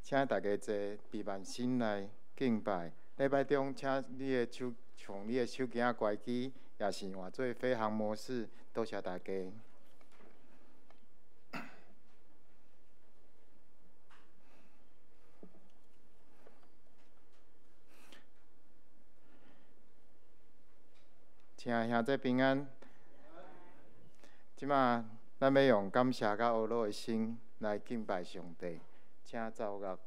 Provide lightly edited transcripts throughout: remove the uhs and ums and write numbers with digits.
請大家坐，閉目心來敬拜。禮拜中，請你的手，從你的手機仔關機，也是換做飛行模式。多謝大家。請兄弟平安。這馬咱欲用感謝佮呵咾的心來敬拜上帝，請奏樂。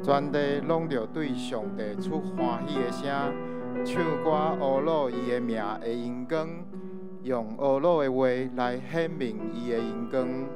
全地攏著對上帝出歡喜的聲，唱歌呵咾伊的名的榮光，用呵咾的話來顯明伊的榮光。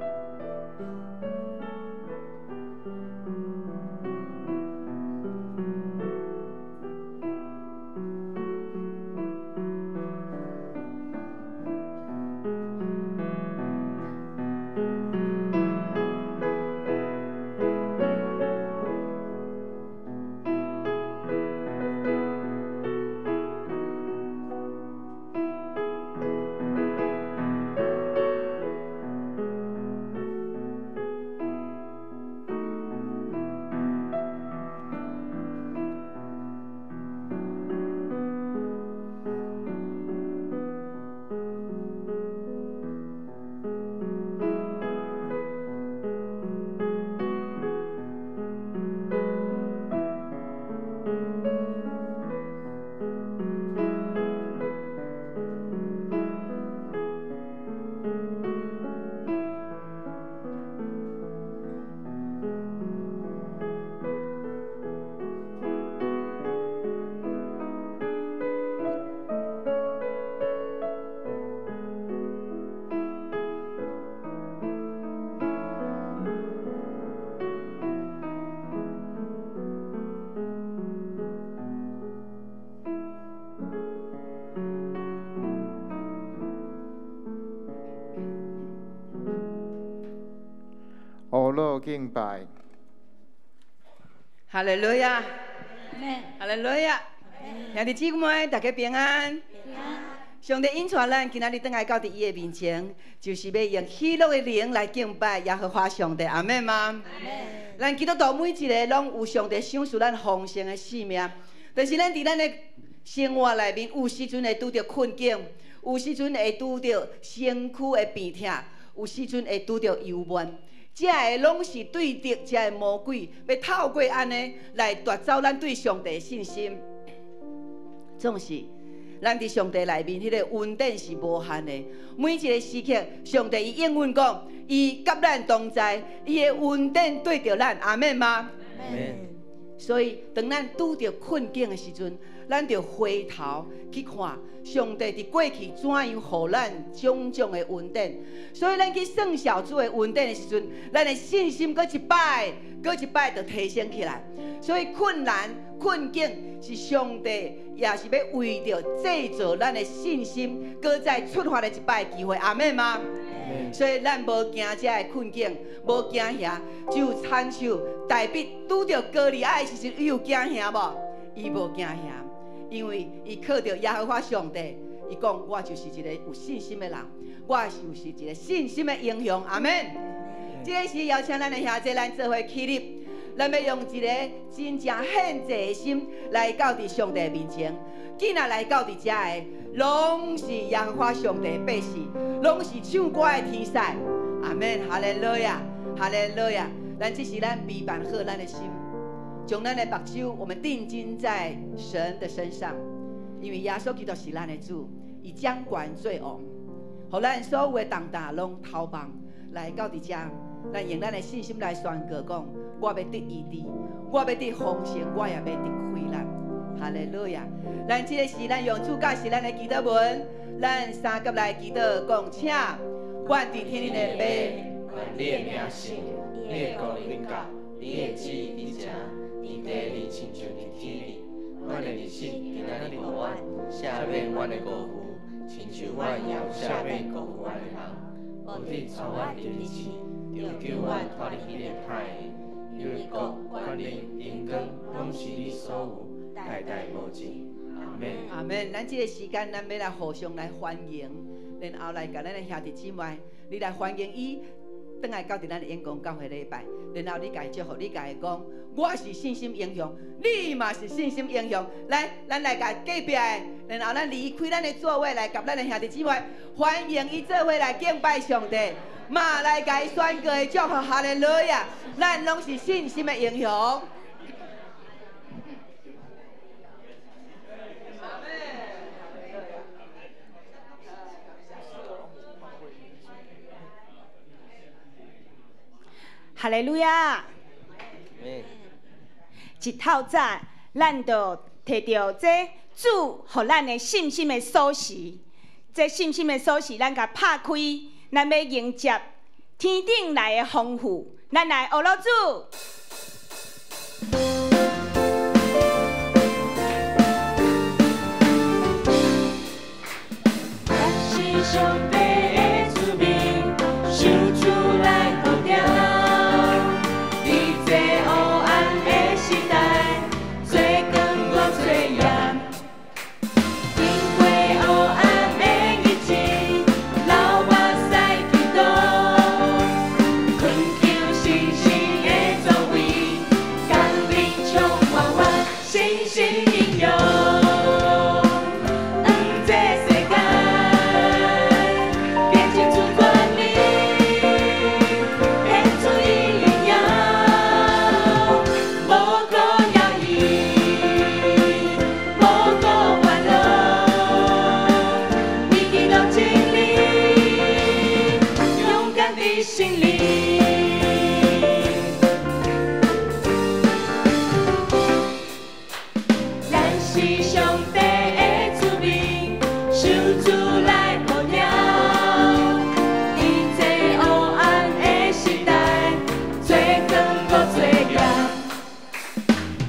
敬拜。哈利路亞，哈利路亞，兄弟姊妹，大家平安。上帝引帶咱今仔日轉來到佇伊的面前，就是欲用喜樂的靈來敬拜耶和華上帝，阿們嗎？咱基督徒每一个攏有上帝賞賜咱豐盛的生命，但是咱佇咱的生活內面，有時陣會拄著困境，有時陣會拄著身軀的病痛，有時陣會拄著憂悶。這个攏是對敵，這个魔鬼欲透過按呢來奪走咱對上帝的信心。總是，咱佇上帝內面，彼个恩典是無限的。每一个時刻，上帝伊應允講，伊佮咱同在，伊的恩典對著咱，阿們嗎？所以，當咱拄著困境的時陣，咱著回頭去看上帝佇過去怎樣予咱種種的恩典。所以，咱去算數主的恩典的時陣，咱的信心閣一擺、閣一擺就提升起來。所以，困難、困境是上帝也是欲為著製造咱的信心，閣再出發的一擺機會，阿們嗎？所以咱無驚這个困境，無驚嚇，只有親像大衛拄著歌利亞的時陣，伊有驚嚇無？伊無驚嚇，因為伊靠著耶和華上帝，伊講我就是一個有信心的人，我就是一個信心的英雄，阿們。這个時邀請咱的兄弟，咱做伙起立，咱欲用一個真正獻祭的心來到佇上帝面前。囝仔來到佇遮的，攏是耶和華上帝的百姓，攏是唱歌的天使。阿們，哈利路亞，哈利路亞。咱這是咱備辦好咱的心，將咱的目睭，我們定睛在神的身上，因為耶穌基督是咱的主，伊掌權做王，予咱所有的重擔攏投放來到佇遮，咱用咱的信心來宣告講：我欲得醫治，我欲得豐盛，我也欲得快樂。哈利路亞！咱這个時，咱用主教示咱的祈禱文，咱三佮來祈禱，講請，阮佇天頂的父，願你的名聖，你的國臨到，你的旨意佇遮，佇地裡親像佇天裡。阮的日食今仔日予阮，赦免阮的過負，親像阮也有赦免過負阮的人。無得帶阮入試，著救阮脫離彼个歹的。因為國、權力、榮光，攏是你所有，代代無盡。阿們。阿們。咱這个時間，咱欲來互相來歡迎，然後來共咱的兄弟姊妹，你來歡迎伊，轉來到佇咱的員工教會禮拜，然後你共伊祝福，你共伊講，我是信心英雄，你嘛是信心英雄。來，咱來共隔壁的，然後咱離開咱的座位來，共咱的兄弟姊妹歡迎伊做伙來敬拜上帝，嘛來共伊宣告的祝福，哈利路亞！咱攏是信心的英雄。哈利路亞！一透早，咱就提著這主予咱的信心的鎖匙。這信心的鎖匙，咱共拍開，咱欲迎接天頂來的豐富。咱來學老主。我是上帝的子民，受主來呼召，佇這黑暗的時代，做光閣做鹽。經過黑暗的日子，流目屎祈禱，懇求神聖的作為，降臨充滿我，信心英雄。向這世間，見證主權力，顯出伊榮耀，無閣壓抑，無閣煩惱，為基督真理，勇敢的勝利。咱是上帝的子民，受主來呼召，佇這黑暗的時代，做光閣做鹽。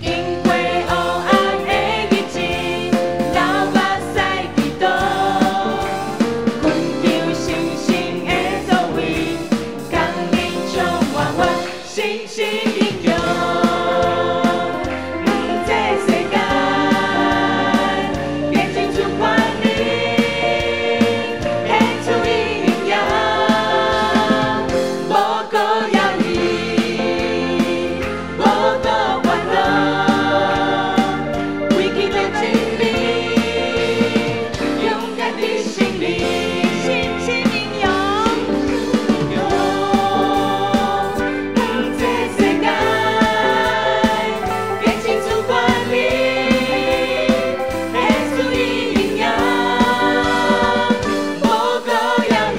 經過黑暗的日子，流目屎祈禱，懇求神聖的作為，降臨充滿我，信心英雄。向這世間，見證主權力，顯出伊榮耀，無閣壓抑，無閣煩惱，為基督真理，勇敢的勝利。信心英雄。向這世間，見證主權力，顯出伊榮耀，無閣壓抑，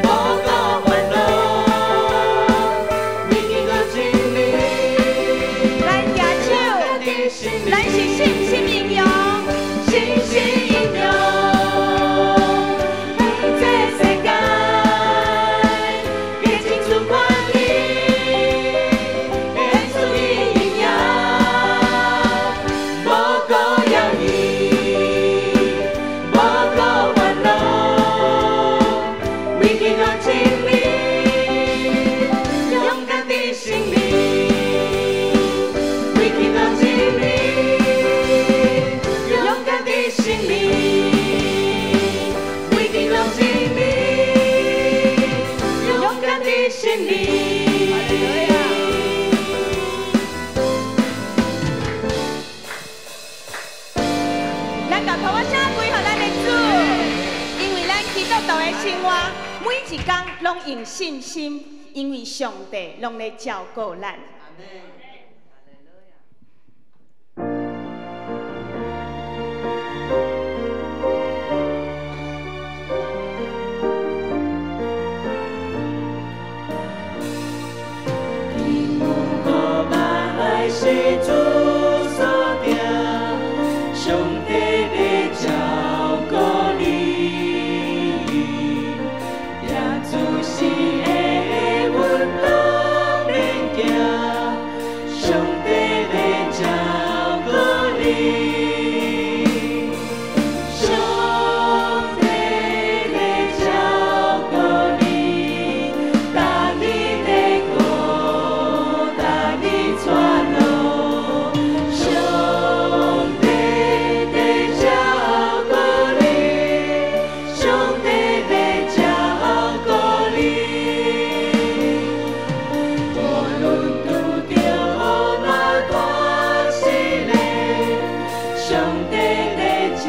無閣煩惱，為基督真理，咱舉手，的勝利。咱是信心英雄。信心英雄，向這世間，見證主權力，顯出伊榮耀，無閣壓抑，無閣煩惱，為基督真理，勇敢的勝利，為基督真理。勇敢的勝利，為基督真理，勇敢的勝利。咱共塗仔聲歸予咱的主，因為咱基督徒的生活，每一工攏用信心。因為上帝攏咧照顧咱。是主所定，上帝咧照顧你，耶稣是的阮拢免惊，上帝咧照顧你，上帝咧照顧你，逐日咧顧，逐日帶路。上帝在照顧你，上帝在照顧你。無論拄著哪大試煉，上帝在照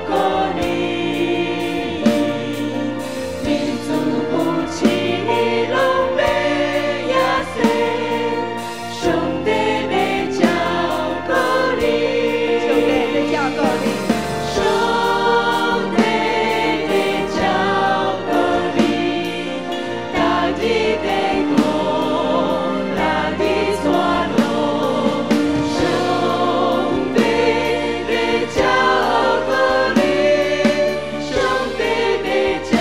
顧你。你自父親攏欲亞細，上帝在照顧你。上帝在照顧你，上帝在照顧你，逐日在顧，逐日帶路。上帝在照顧你，上帝在照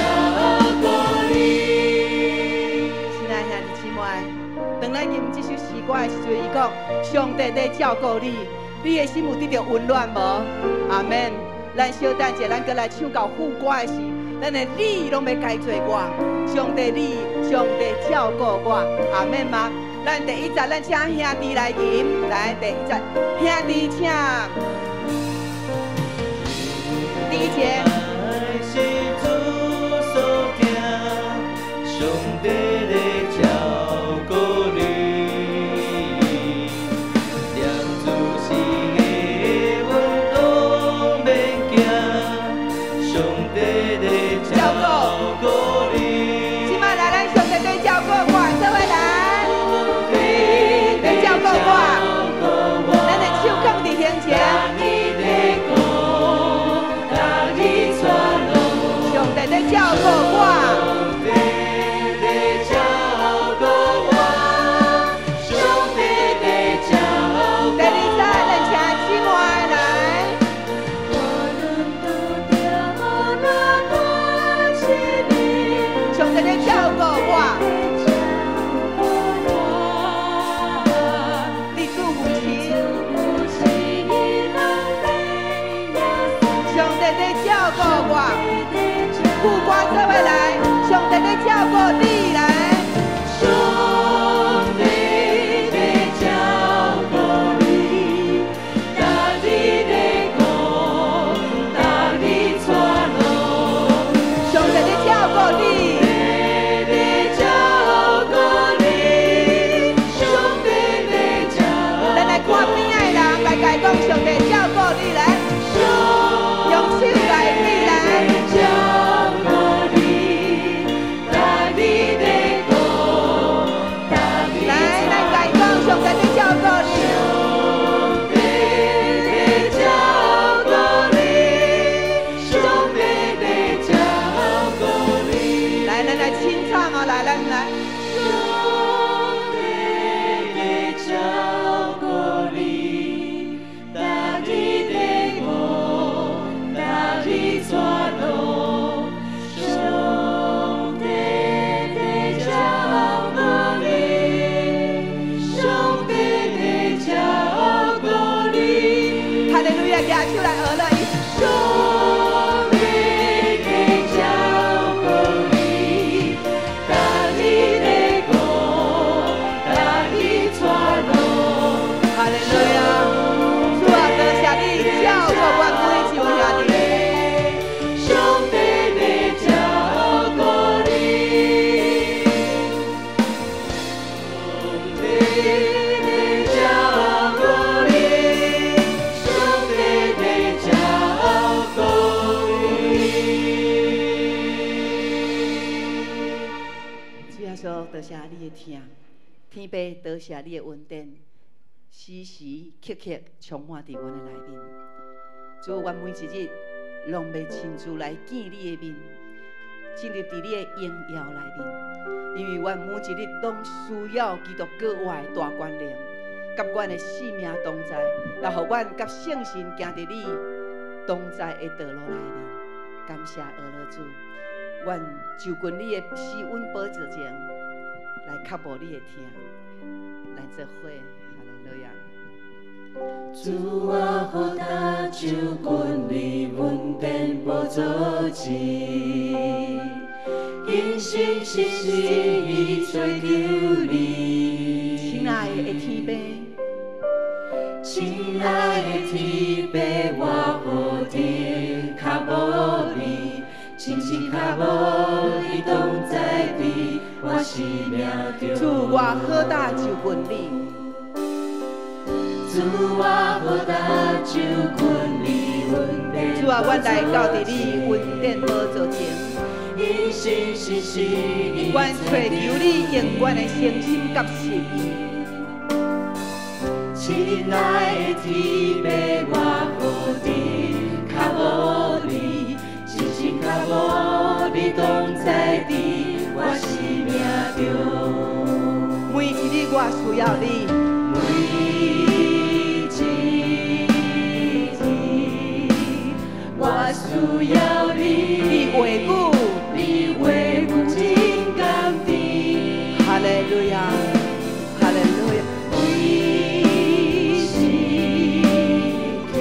顧你。親愛兄弟姊妹，當咱吟這首詩歌的時陣，伊講上帝在照顧你，你的心有得著溫暖無？阿們。咱小等一下，咱閣來唱到副歌的時，咱的你攏欲改做我，上帝你，上帝照顧我，阿們嗎？咱第一節，咱請兄弟來吟，來第一節，兄弟請。第一節。愛是主所定，上帝咧照顧你，連自死的阮拢免驚，上帝咧照顧你。這擺來，咱上帝在照顧我，做伙來，在照顧我，咱的手囥佇胸前，上帝在照顧我，第二節，咱請姊妹來。無論拄著哪大試煉，上帝在照顧我，你祝福親，上帝在照顧我，副歌做伙來，上帝在照顧你來。上帝在照顧你，逐日咧顧，逐日帶路。上帝在照顧你，在照顧你，上帝在照咱來看邊仔的人來共伊講，上帝照顧你來，用手來比來。照顧你，逐日咧顧，逐日來，咱共伊講，上帝在照顧你。在照顧你，上帝在照顧你。來，咱來清唱哦，來，咱來。上帝在照顧你，逐日咧顧，逐日帶路。上帝在照顧你，上帝在照顧你。哈利路亞，舉手來學了伊。上帝在照顧你，逐日咧顧，逐日帶路。哈利路亞，主啊，多謝你照顧阮每一位兄弟。上帝在照顧你，上帝在照顧你，上帝在照顧你。主耶穌，多謝你的疼，天父多謝你的恩典，時時刻刻充滿佇阮的內面。主，阮每一日攏欲親自來見你的面，進入佇你的榮耀內面，因為阮每一日攏需要基督閣活的大權能，佮阮的性命同在，也予阮佮聖神行佇你同在的道路內面。感謝阿樂主，阮就近你的施恩寶座前來渴慕你的疼，來做伙，哈利路亞。主啊，何大就近你恩典寶座前，因信實心意追求你。親愛的天父，親愛的天父，我何等渴慕你，深深渴慕你同在佇我生命中。主，我何大就近你。主我何大就近你恩典。主啊，阮來到佇你恩典寶座前，因信實心意阮揣求你用阮的誠心佮實意。親愛的天父，我何等渴慕你，深深渴慕你同在佇我生命中。每一日我需要你，每一日我需要你，你話語，你話語真甘甜。哈利路亞，哈利路亞。每時刻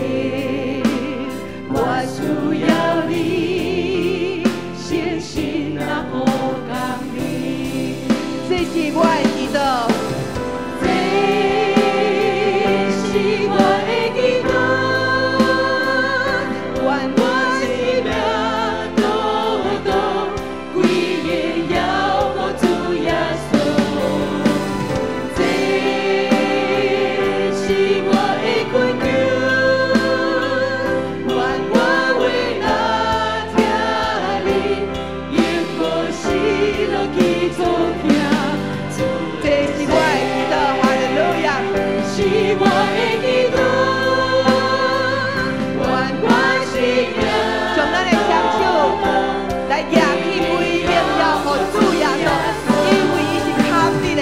我需要你，誠心啊好甘你。這是我的祈禱，這是我的祈禱，願我生命獨獨歸榮耀予主耶穌。這是我的懇求，願我話若疼你，永無失落去做疼。這是我的祈禱，哈利路亞。是我的祈禱，願我生命將咱的雙手來舉起，歸榮耀予主耶穌，因為伊是堪得的。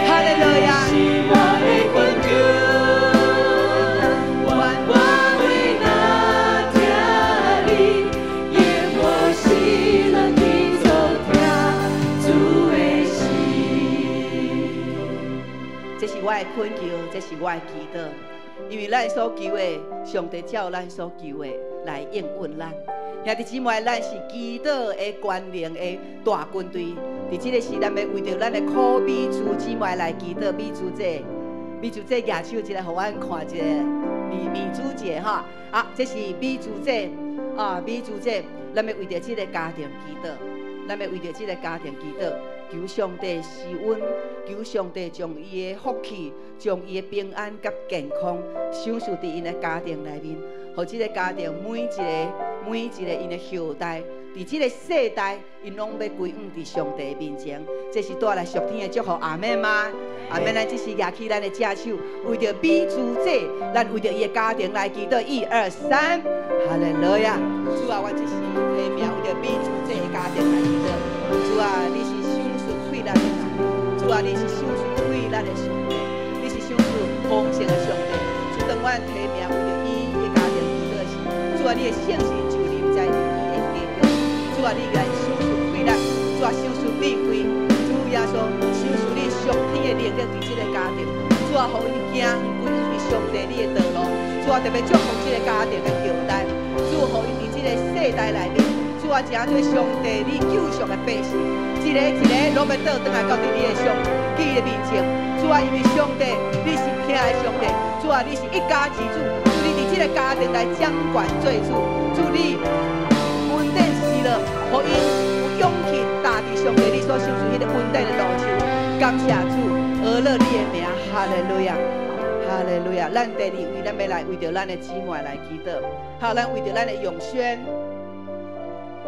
哈利路亞。是我的懇求，願我話若疼你，永無失落去做疼主的心。這是我的懇求，這是我的祈禱，因為咱所求的，上帝照咱所求的來應允咱。兄弟姊妹，咱是祈禱的權能的大軍隊。佇這個時，咱欲為著咱的柯美珠姊妹來祈禱。美珠姐，美珠姐舉手一下，予阮看一下。美美珠姐哈，啊，這是美珠姐啊，美珠姐，咱欲為著這個家庭祈禱，咱欲為著這個家庭祈禱，求上帝施恩，求上帝將伊的福氣、將伊的平安佮健康賞賜佇𪜶的家庭內面，予這個家庭每一個、每一個𪜶的後代，佇這個世代，𪜶攏欲歸向佇上帝面前。這是帶來屬天的祝福，阿們嗎？阿們，咱這時舉起咱的正手，為著美珠姐，咱為著伊的家庭來祈禱。一二三，哈利路亞！主啊，我這時提名為著美珠姐的家庭來祈禱。主啊，你是賞賜快樂的主，主啊，你是賞賜快樂的上帝，你是賞賜豐盛的上帝。主，當阮提名為著伊的家庭祈禱時，主啊，你的聖神就臨在伊的家中。主啊，你來賞賜快樂，主啊，賞賜智慧，主耶穌賞賜你屬天的能力佇這個家庭。主啊，予𪜶行歸向上帝你的道路。主啊，特別祝福這個家庭的後代。主，予𪜶佇這個世代內面，主啊，成做上帝你救贖的百姓，一個一個攏欲倒轉來到佇你的上帝的面前。主啊，因為上帝你是疼的上帝，主啊，你是一家之主，主你佇這個家庭來掌權做主，主你恩典施落，予𪜶有勇氣踏佇上帝你所賞賜彼個恩典的路上。感謝主，阿樂你的名，哈利路亞，哈利路亞。咱第二位，咱欲來為著咱的姊妹來祈禱。好，咱為著咱的永軒，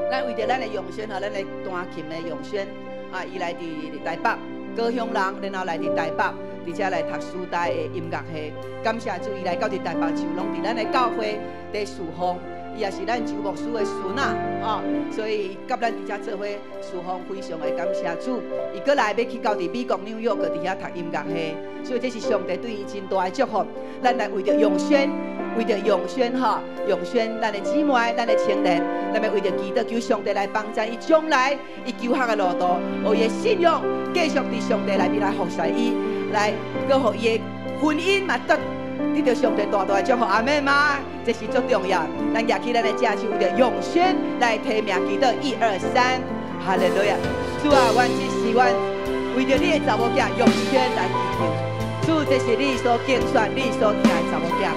咱為著咱的永軒，哈，咱的彈琴的永軒，啊，伊來佇台北，高雄人，然後來佇台北，佇遮來讀師大的音樂系。感謝主，伊來到佇台北就攏佇咱的教會佇侍奉，伊也是咱周牧師的孫仔，哦，所以佮咱佇遮做伙侍奉，非常的感謝主。伊閣來欲去到佇美國紐約，閣佇遐讀音樂系，所以這是上帝對伊真大的祝福。咱來為著永軒，為著永軒吼，永軒，咱的姊妹，咱的青年，咱欲為著祈禱，求上帝來幫助伊將來伊求學的路途，予伊的信仰繼續佇上帝內面來服侍伊，來閣予伊的婚姻嘛得著上帝大大的祝福，阿們嗎？這是足重要。咱舉起咱的正手，為著永軒來提名祈禱，一二三，哈利路亞！主啊，阮這是阮為著你的查某囝永軒來祈求。主，這是你所揀選、你所疼的查某囝。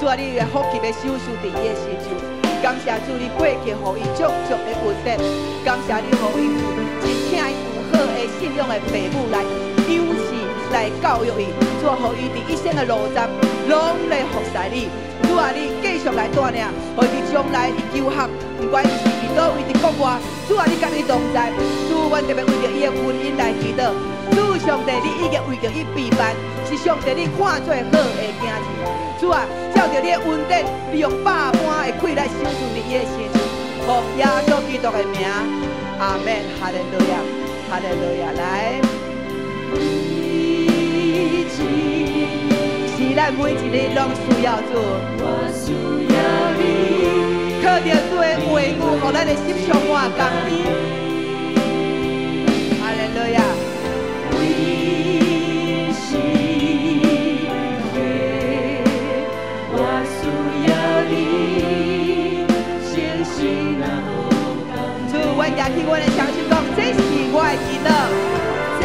主啊，你的福氣欲賞賜佇伊的身上。感謝主，你過去予伊足足的恩典。感謝你予伊有真疼伊有好的信仰的父母來養育、來教育伊。主啊，予伊佇一生的路途攏來服侍你。主啊，你繼續來帶領，予伊將來伊求學，毋管伊是佇佗位佇國外，主啊，你佮伊同在。主，阮特別為著伊的婚姻來祈禱。主上帝，你已經為著伊備辦，是上帝你看做好的囝兒。主啊，照著你的恩典，你用百般的氣來賞賜佇伊的身上。奉耶穌基督的名，阿們，哈利路亞，哈利路亞，來。是咱每一日攏需要主，我需要你，靠著主的話語，予咱的心充滿甘甜。哈利路亞。我需要你，相信若無共。主，阮舉起阮的雙手講，這是我的祈禱。這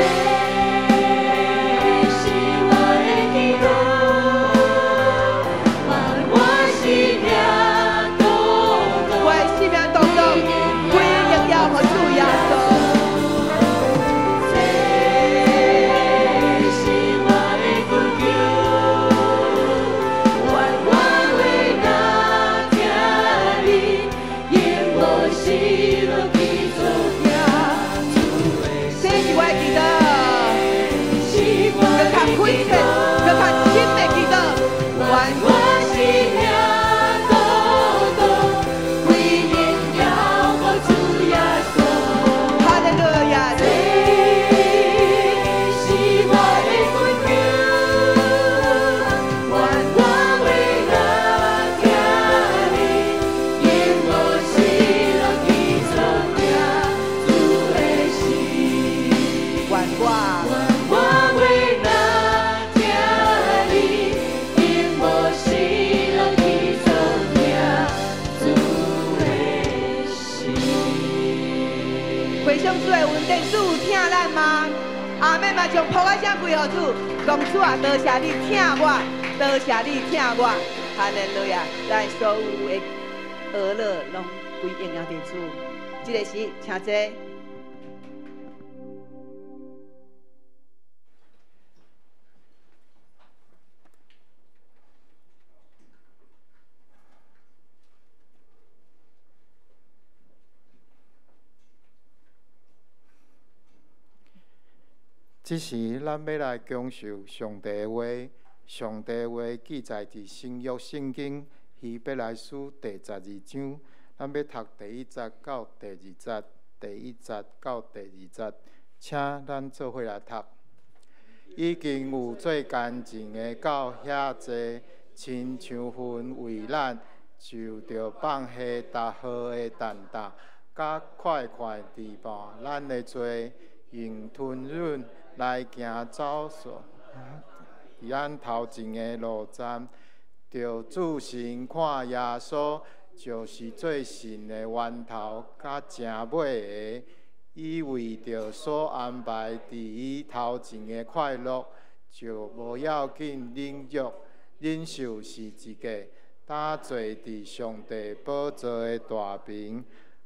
是我的祈禱，願我生命獨獨，我的生命獨獨，歸榮耀予主耶穌。這是我的祈求，願我話若疼你，永無失落去做疼主的這是我的祈禱，是我閣較的懇切，祈禱，閣較深的祈禱。願願我生命獨獨，歸榮耀予主耶穌。哈利路亞。這是我的祈求，願我話若疼你，永無失落去做疼主的心。願我。願我話若疼你，永無失落去做疼主的心。回想主的恩典，主有疼咱嗎？阿們嘛，將噗仔聲歸予主，講主啊，多謝你疼我，多謝你疼我，哈利路亞！咱所有的呵咾攏歸榮耀佇主。這个時，請坐。這時，咱欲來享受上帝的話。上帝的話記載佇新約聖經希伯來書第12章，咱欲讀第一節到第二節，第一節到第二節，請咱做伙來讀。已經有做乾淨的到遐濟，親像魂為咱就著放下逐號的擔擔，佮塊塊治絆咱的罪，用吞忍來行走所佇咱頭前的路站，著注神看耶穌，就是做信的源頭佮成尾的。伊為著所安排佇伊頭前的快樂，就無要緊忍辱，忍受十字架，擔坐佇上帝寶座的大爿。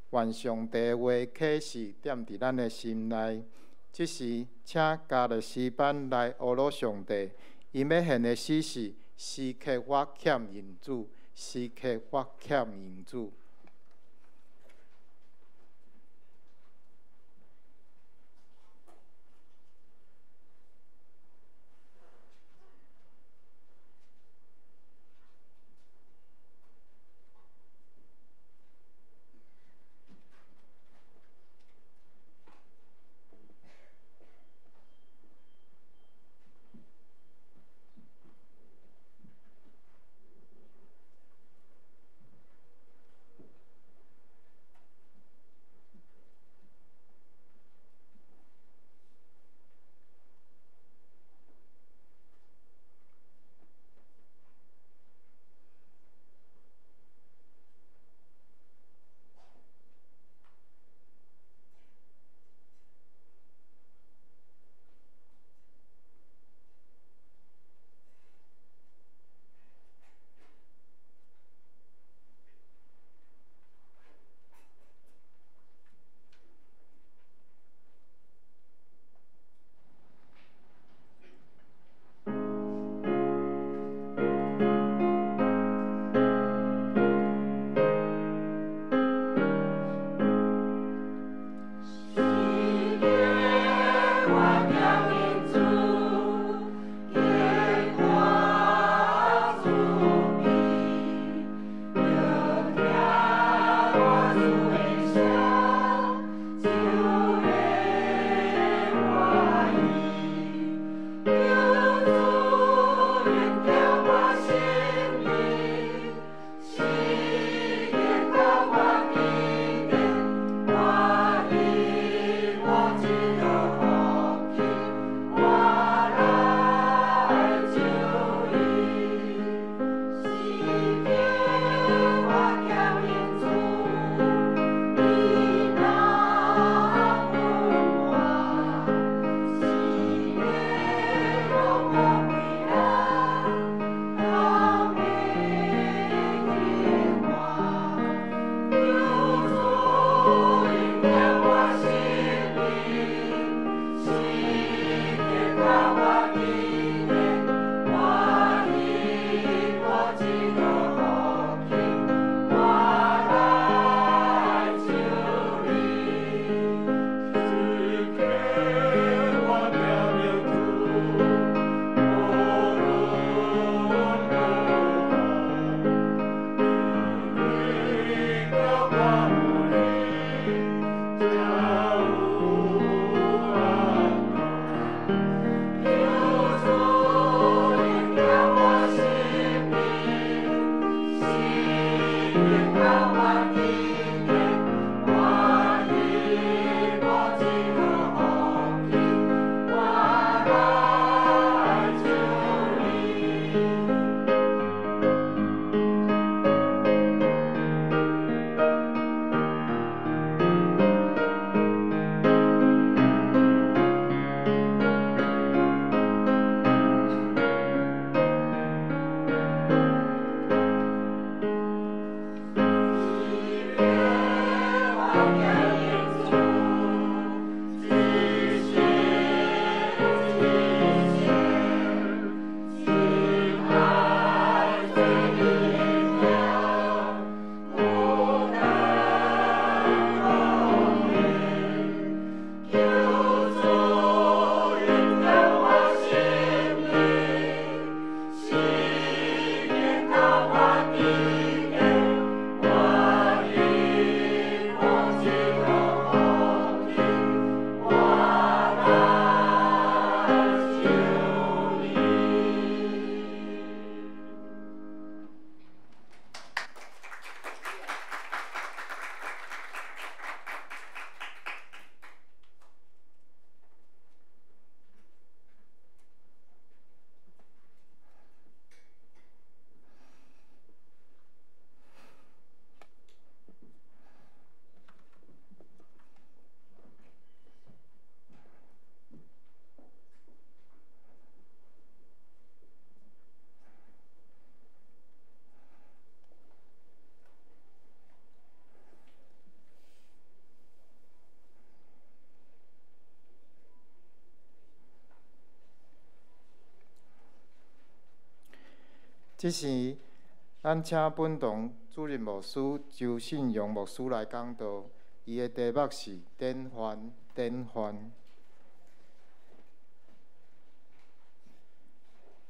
願上帝的話啟示踮佇咱的心內。這時，請加勒斯班來呵咾上帝。伊欲獻的詩是：時刻我欠用主，時刻我欠用主。這時，咱請本堂主任牧師周信陽牧師來講道，伊的題目是典範，典範。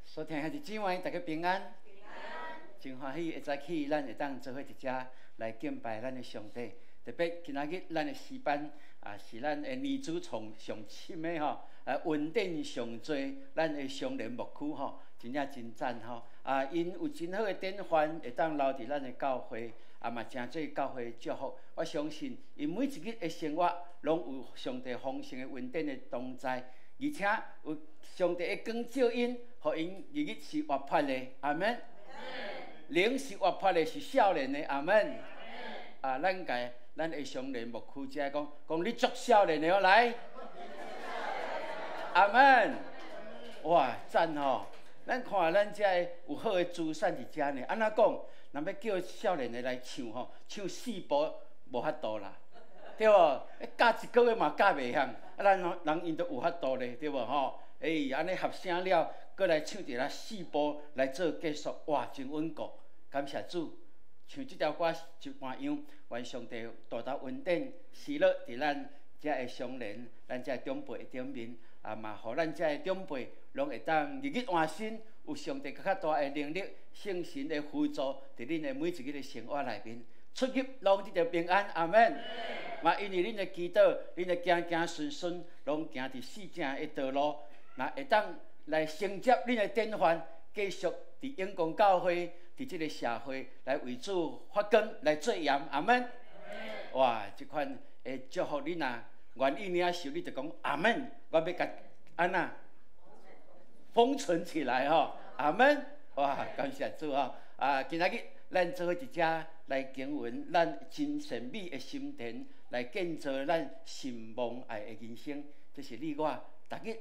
所聽兄弟姊妹，大家平安。真歡喜，一早起咱會當做伙佇遮來敬拜咱的上帝。特別今仔日咱的詩班啊，是咱的年資上上深的吼，恩典上濟，咱的雙連牧區吼，真正真讚吼。啊，𪜶有真好的典範，會當留佇咱的教會，啊嘛誠濟教會祝福。我相信，𪜶每一日的生活，攏有上帝豐盛的恩典的同在，而且有上帝的光照𪜶，予𪜶日日是活潑的。阿門。靈是活潑的，是少年的。阿門。啊，咱共咱的雙連牧區遮講，講你足少年的哦，來。阿門。哇，讚吼！咱看咱遮的有好的資產佇遮呢。按怎講？若欲叫少年的來唱吼，唱四部無法度啦，對無？教一個月嘛教袂曉，啊，咱人𪜶都有法度咧，對無吼？欸，按呢合聲了，閣來唱一下四部來做結束，哇，真穩固！感謝主，唱這條歌一般樣，願上帝大大恩典喜樂佇咱遮的雙連，咱遮的長輩的頂面，啊嘛，予咱遮的長輩攏會當日日換新，有上帝閣較大的能力、聖神的輔助，佇恁的每一日的生活內面，出入攏得著平安，阿門。嘛，因為恁的祈禱，恁的行行順順，攏行佇四正的道路，若會當來承接恁的典範，繼續佇永光教會，佇這個社會來為主發光，來做鹽，阿門。哇，這款的祝福恁若願意領受，你就講阿門。我欲共按怎封存起來吼，阿門。哇，感謝主吼！啊，今仔日咱做伙佇遮來經文，咱真善美的心田，來建造咱神望愛的人生。這是你我逐日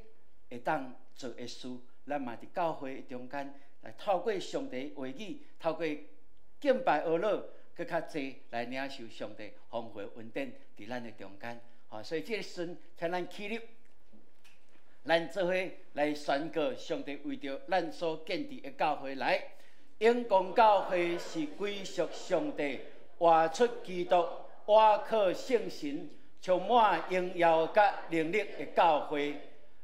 會當做的事。咱嘛佇教會的中間，來透過上帝話語，透過敬拜阿樂，閣較濟來領受上帝豐富的恩典佇咱的中間。吼，所以這個時陣，請咱起立，咱做伙來宣告上帝為著咱所建立的教會來。永光教會是歸屬上帝，活出基督，倚靠聖神，充滿榮耀佮能力的教會。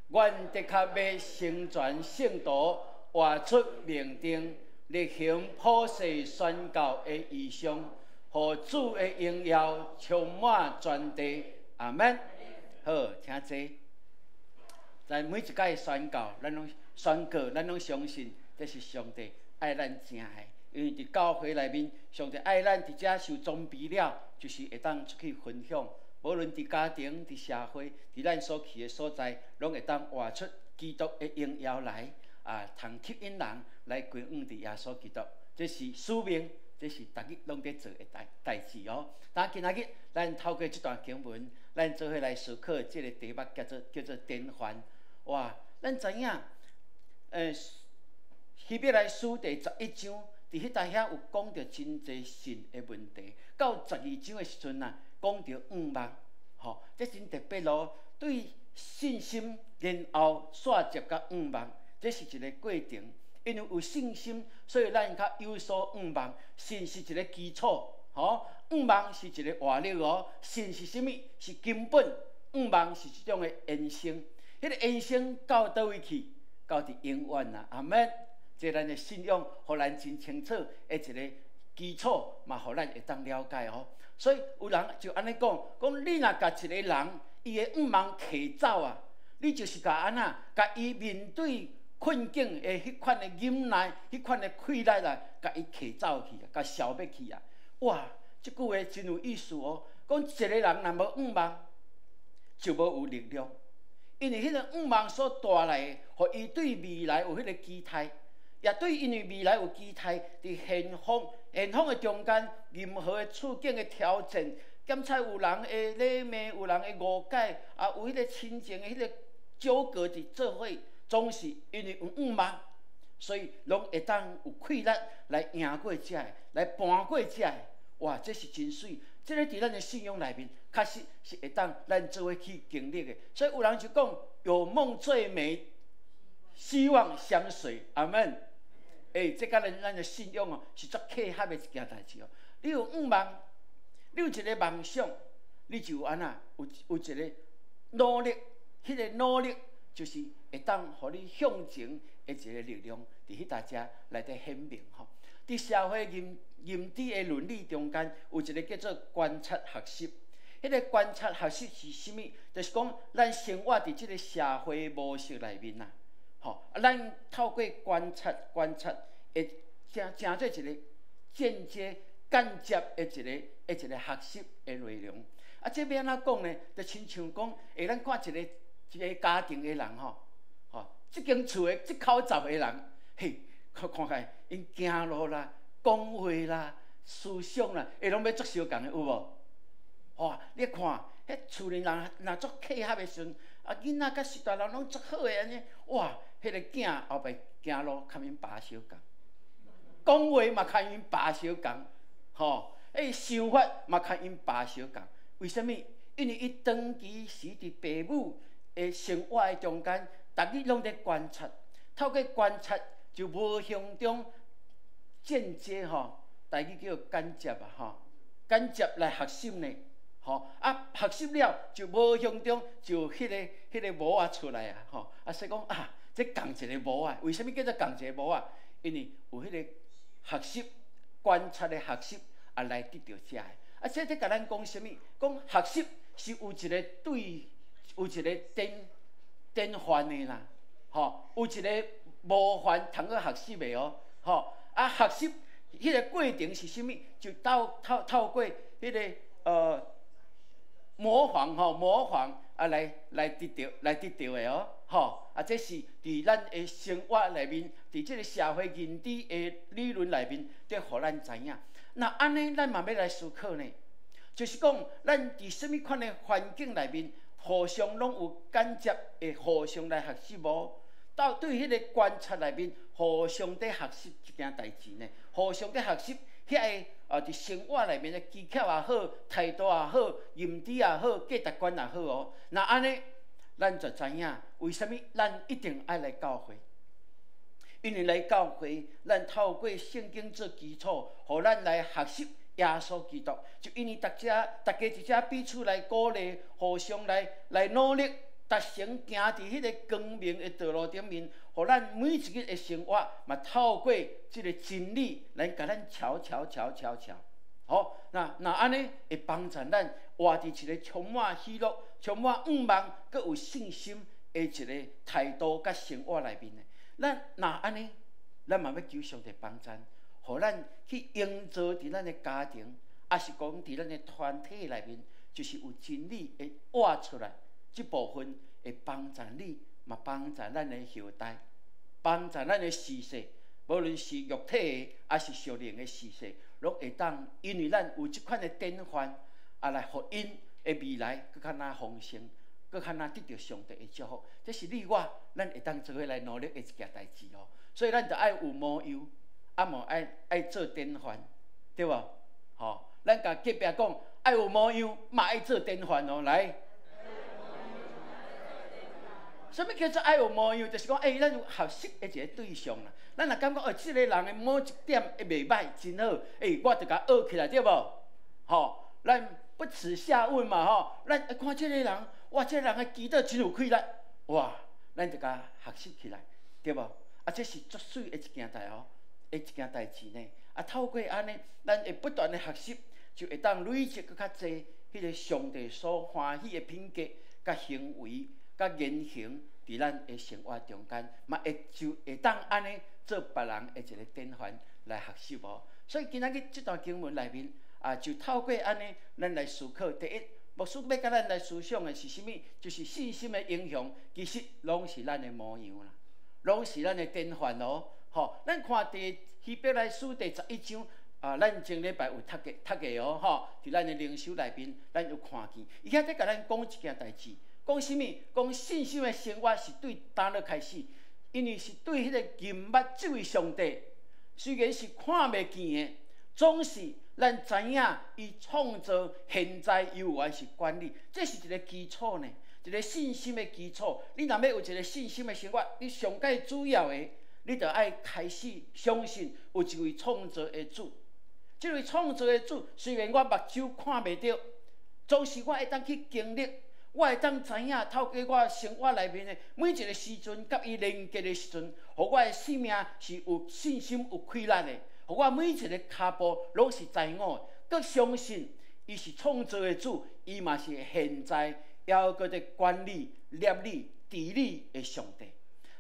阮的確欲成全聖徒，活出命定，力行普世宣教的異象，予主的榮耀充滿全地。阿門。好，請坐。在每一擺宣教，咱攏宣告，咱攏相信，這是上帝愛咱正的。因為佇教會內面，上帝愛咱佇遮受裝備了，就是會當出去分享。無論佇家庭、佇社會、佇咱所去的所在，攏會當活出基督的榮耀來，啊，通吸引人來歸向佇耶穌基督。這是使命，這是逐日攏佇做的代代誌哦。但今仔日，咱透過這段經文，咱做伙來思考這個題目，叫做叫做典範。哇，咱知影，希伯來書第11章，佇彼搭遐有講著真濟信的問題。到12章的時陣啊，講著向望，吼，這真特別咯。對信心，然後煞接佮向望，這是一個過程。因為有信心，所以咱較有所向望。信是一個基礎，吼，向望是一個活力哦。信是啥物？是根本。向望是一種的延伸。彼個延伸到佗位去？到佇永遠啊！阿門。這咱的信仰，予咱真清楚的一個基礎，嘛，予咱會當了解哦。所以有人就按呢講，講你若共一個人，伊的向望提走啊，你就是共按怎，共伊面對困境的彼款的忍耐、彼款的氣力啊，共伊提走去啊，共消滅去啊！哇，這句話真有意思哦。講一個人若無向望，就無有力量，因為彼個向望所帶來的，予伊對未來有彼個期待，也對因為未來有期待，佇現況現況的中間，任何的處境的挑戰，檢查有人的禮貌，有人的誤解，啊，有彼個親情的彼個糾葛佇做伙，總是因為有向望，所以攏會當有氣力來贏過這个，來搬過這个。哇，這是真媠！這个佇咱的信仰內面，確實是會當咱做伙去經歷的。所以有人就講：有夢最美，希望相隨。阿門。欸，這佮咱的信仰哦，是足契合的一件代誌哦。你有願望，你有一个夢想，你就有按怎？有一个努力，彼个努力就是會當予你向前的一个力量，佇彼搭遮來佇顯明吼。佇社會認知的倫理中間，有一个叫做觀察學習。彼个觀察學習是啥物？就是講咱生活佇這个社會模式內面啊，吼，啊，咱透過觀察、觀察，會成做一个間接、間接的一個學習的內容。啊，這欲按怎講呢？就親像講，欸，咱看一個家庭的人吼，吼，這間厝的這口十個人，嘿，看看起來，𪜶行路啦、講話啦、思想啦，會攏欲足相仝的，有無？哇！你看，彼厝裡人若足契合的時陣，啊，囡仔佮序大人攏足好的按呢，哇！彼个囝後擺行路較𪜶爸相仝，講話嘛較𪜶爸相仝，吼，欸，想法嘛較𪜶爸相仝。為啥物？因為伊長期時佇父母的生活的中間，逐日攏佇觀察，透過觀察就無形中間接吼，台語叫間接啊吼，間接來學習呢。吼啊！學習了就無形中就彼個模仔出來啊！吼啊，所以講啊，這仝一个模仔，為啥物叫做仝一个模仔？因為有彼個學習觀察的學習啊，來得著遮的。啊，這佇共咱講啥物？講學習是有一個對，有一個典範的啦，吼，有一個模範通去學習的哦，吼啊，學習彼個過程是啥物？就透過彼個模仿吼，模仿啊，來得著的哦，吼啊，這是佇咱的生活內面，佇這个社會認知的理論內面，佇予咱知影。那按呢，咱嘛欲來思考呢，就是講，咱佇啥物款的環境內面，互相攏有間接會互相來學習無？到對彼个觀察內面，互相佇學習這件代誌呢？互相佇學習遐个啊，佇生活內面的技巧也好，態度也好，認知也好，價值觀也好哦。若按呢，咱就知影為啥物咱一定愛來教會。因為來教會，咱透過聖經做基礎，予咱來學習耶穌基督。就因為大家佇遮彼此來鼓勵，互相來努力，達成行佇彼个光明的道路頂面，予咱每一日的生活嘛透過這个真理來共咱瞧瞧瞧瞧瞧。好，若按呢會幫助咱活佇一个充滿喜樂、充滿願望、閣有信心的一个態度佮生活內面的。咱若按呢，咱嘛欲求上帝幫助，予咱去營造佇咱的家庭，抑是講佇咱的團體內面，就是有真理會活出來。這部分會幫助你，嘛幫助咱的後代，幫助咱的子嗣，無論是肉體的，抑是屬靈的子嗣，攏會當因為咱有這款的典範，啊來予𪜶的未來閣較若豐盛，閣較若得著上帝的祝福。這是你我咱會當做伙來努力的一件代誌哦。所以咱著愛有模樣，啊嘛愛做典範，對無？吼，咱共隔壁講，愛有模樣，嘛愛做典範哦。來，啥物叫做愛有模樣？就是講，欸，咱有學習的一個對象啦。咱若感覺哦，這个人的某一點會袂䆀，真好，欸，我著共學起來，對無？吼，咱不恥下問嘛，吼，咱看這个人，哇，這个人的祈禱真有氣力，哇，咱就共學習起來，對無？啊，這是足媠的一件代哦，的一件代誌呢。啊，透過按呢，咱會不斷的學習，就會當累積閣較濟彼个上帝所歡喜的品格、佮行為、佮言行，佇咱的生活中間，嘛會就會當按呢做別人的一个典範來學習哦。所以今仔日這段經文內面啊，就透過按呢，咱來思考。第一，牧師欲共咱來思想的是啥物？就是信心的英雄，其實攏是咱的模樣啦，攏是咱的典範哦。吼，咱看佇希伯來書第11章啊，咱前禮拜有讀過哦，吼，佇咱的靈修內面，咱有看見，伊遐佇共咱講一件代誌，講啥物？講信心的生活是對佗落開始，因為是對彼个認捌這位上帝，雖然是看袂見的，總是咱知影伊創造現在猶原是管理，這是一个基礎呢，一个信心的基礎。你若欲有一个信心的生活，你上蓋主要的，你著愛開始相信有一位創造的主。這位創造的主，雖然我目睭看袂著，總是我會當去經歷，我會當知影透過我生活內面的每一個時陣，佮伊連結的時陣，予我的生命是有信心、有氣力的，予我每一个跤步攏是知我的，閣相信伊是創造的主，伊嘛是現在猶閣佇管理、立理、治理的上帝。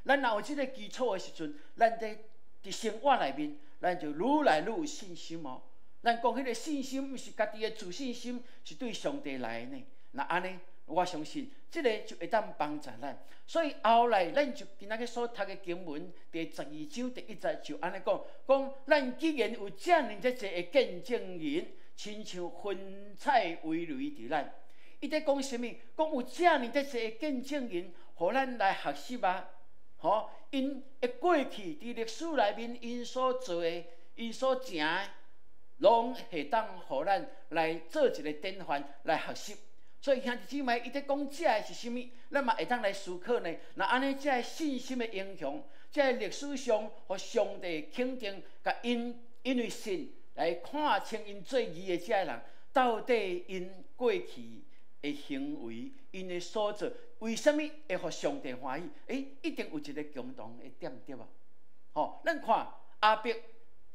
咱若有這个基礎的時陣，咱佇生活內面，咱就愈來愈有信心哦。咱講彼个信心，毋是家己的自信心，是對上帝來的呢。若按呢，我相信這个就會當幫助咱。所以後來咱就今仔日所讀的經文，第12章第1節就按呢講：講咱既然有遮爾濟的見證人，親像雲彩圍圍佇咱。伊佇講啥物？講有遮爾濟的見證人，予咱來學習啊！吼，𪜶的過去佇歷史內面，𪜶所做的、𪜶所成的，攏會當予咱來做一个典範來學習。所以兄弟姊妹，伊佇講這个是啥物？咱嘛會當來思考呢。若按呢，這个信心的英雄，這个歷史上，予上帝肯定，共𪜶因為信來看清𪜶做義的這个人，到底𪜶過去的行為，𪜶的所做，為啥物會予上帝歡喜？欸，一定有一个共同的點對無？吼，咱看亞伯，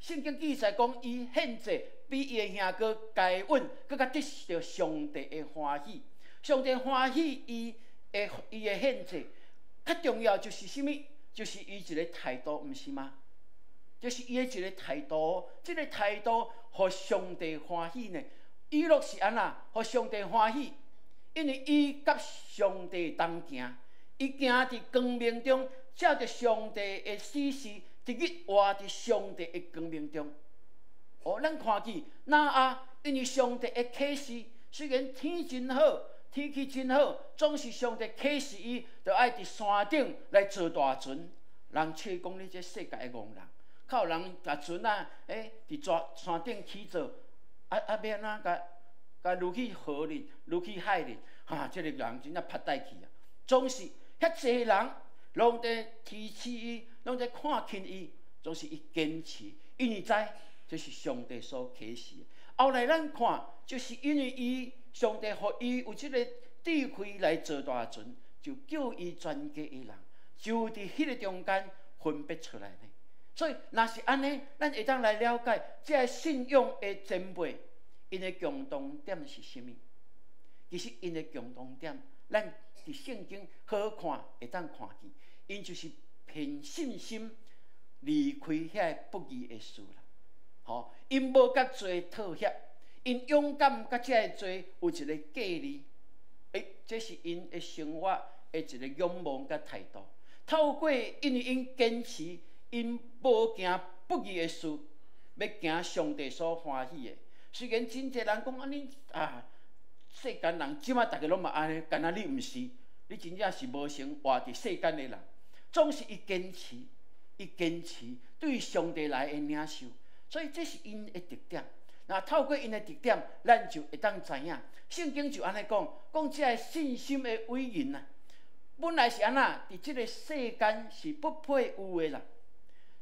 聖經記載講，伊獻祭比伊的兄哥該隱，閣較得著上帝的歡喜。上帝歡喜伊的獻祭，較重要就是啥物？就是伊一个態度，毋是嗎？就是伊的一个態度，這个態度予上帝歡喜呢？以諾是按怎？予上帝歡喜，因為伊佮上帝同行，伊行佇光明中，照著上帝的指示，一日活佇上帝的光明中。哦，咱看見挪亞，因為上帝的啟示，雖然天真好，天氣真好，總是上帝啟示伊，著愛佇山頂來造大船。人笑講你這世界的戇人，較有人共船仔，欸，佇山頂起造，啊啊，欲按怎共共擄去河裡，擄去海裡？哈，這个人真正拍呆去啊！總是遐濟人攏佇提起伊，攏佇看輕伊，總是伊堅持，因為知這是上帝所啟示的。後來咱看，就是因為伊上帝予伊有這个智慧來造大船，就叫伊全家的人就佇彼个中間分別出來呢。所以，若是按呢，咱會當來了解這个信仰的前輩，𪜶的共同點是啥物？其實𪜶的共同點，咱佇聖經好看會當看見，𪜶就是憑信心離開遐个不義的事啦。吼，𪜶無共罪妥協，𪜶勇敢共這个罪有一个隔離。欸，這是𪜶的生活的一个仰望佮態度。透過因為𪜶堅持，𪜶無行不義的事，欲行上帝所歡喜的。雖然真濟人講啊，恁啊，世間人這馬逐家攏嘛按呢，敢若你毋是，你真正是無成活佇世間的人。總是伊堅持，伊堅持對上帝來的領受，所以這是𪜶的特點。若透過𪜶的特點，咱就會當知影，聖經就按呢講，講這个信心的偉人啊，本來是按怎，佇這个世間是不配有的啦。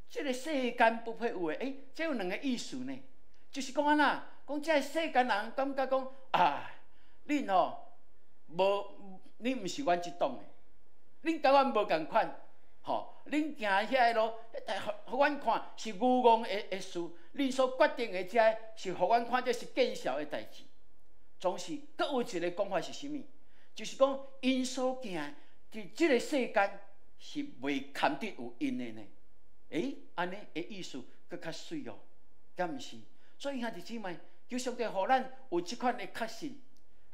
這个世間不配有的，欸，這有兩个意思呢，就是講按怎，講這个世間人感覺講啊，恁吼無，恁毋是阮這黨的，恁佮阮無仝款，吼，恁行遐个路，予阮看是愚戇的事，恁所決定的這个是予阮看這是見笑的代誌。總是閣有一个講法是啥物？就是講𪜶所行佇這个世間是袂堪得有𪜶的呢。欸，按呢的意思閣較媠哦，敢毋是？所以兄弟姊妹，求上帝予咱有這款的確信，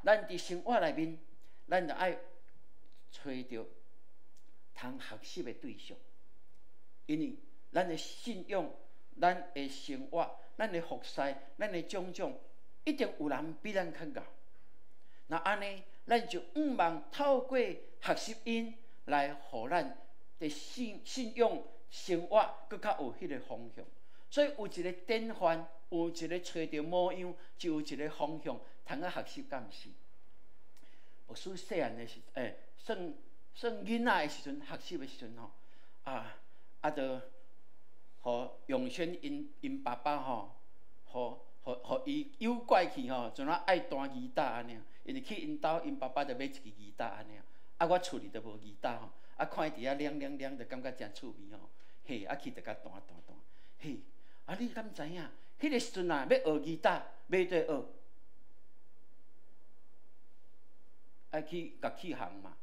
咱佇生活內面，咱著愛揣著通學習的對象，因為咱的信仰、咱的生活、咱的服侍、咱的種種，一定有人比咱較𠢕。若按呢，咱就向望透過學習𪜶來予咱的信仰生活閣較有彼个方向。所以有一个典範，有一个揣著模樣，就有一个方向通去學習，敢毋是？牧師細漢的時，欸，算算囡仔的時陣，學習的時陣吼，啊啊，著予永軒𪜶𪜶爸爸吼，予予予伊诱拐去吼，像怎愛彈吉他按呢？因為去𪜶兜，𪜶爸爸就買一支吉他按呢。啊，我厝裡都無吉他吼，啊，看伊佇遐亮亮亮，就感覺誠趣味吼。嘿，啊去就共彈彈彈，嘿，啊你敢知影？彼個時陣啊，欲學吉他，欲佗學，愛去樂器行嘛。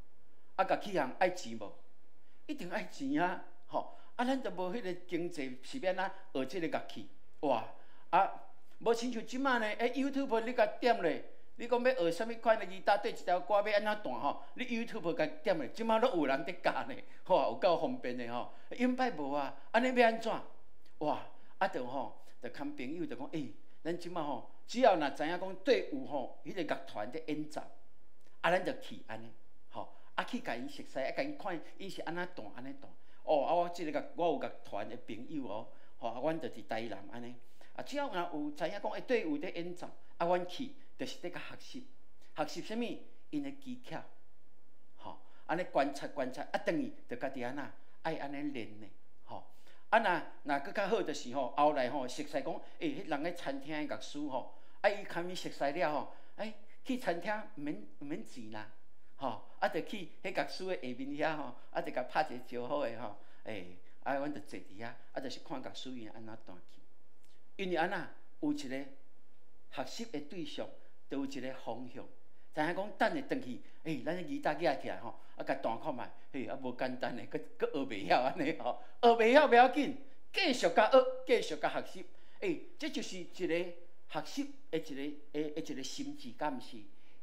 啊，樂器行愛錢無？一定愛錢啊！吼，啊，咱就無彼個經濟，是欲按怎學這个樂器？哇！啊，無親像這馬呢，欸，YouTube 你共點落，你講欲學啥物款的吉他，對一條歌欲按怎彈吼？你 YouTube 共點落，這馬攏有人佇教呢，吼，有夠方便的吼。以擺無啊，按呢欲按怎？哇！啊，就吼，就牽朋友就講，欸，咱這馬吼，只要若知影講佗有吼，彼个樂團佇演奏，啊，咱就去按呢，吼，啊去共𪜶熟似，啊共𪜶看𪜶是按怎彈，按呢彈。哦，啊，我這个樂我有樂團的朋友哦，吼，啊，阮就佇台南按呢。啊，只要若有知影講，欸，佗有佇演奏，啊，阮去就是佇共學習，學習啥物？𪜶的技巧，吼，按呢觀察觀察，啊，轉去就家己按怎愛按呢練呢，吼。啊，若若閣較好就是吼，後來吼熟似講，欸，彼人咧餐廳的樂師吼，啊，伊堪伊熟似了吼，欸，去餐廳毋免毋免錢啦，吼，啊，就去彼樂師的下面遐吼，啊，就共拍一个招呼的吼，欸，啊，阮就坐佇遐，啊，就是看樂師𪜶按怎彈琴。因為按怎有一个學習的對象，就有一个方向。知影講等下轉去，欸，咱彼吉他舉起來吼，啊，共彈看覓，嘿，啊，無簡單的，閣閣學袂曉按呢吼，學袂曉袂要緊，繼續共學，繼續共學習。欸，這就是一个學習的一个的一个心志，敢毋是？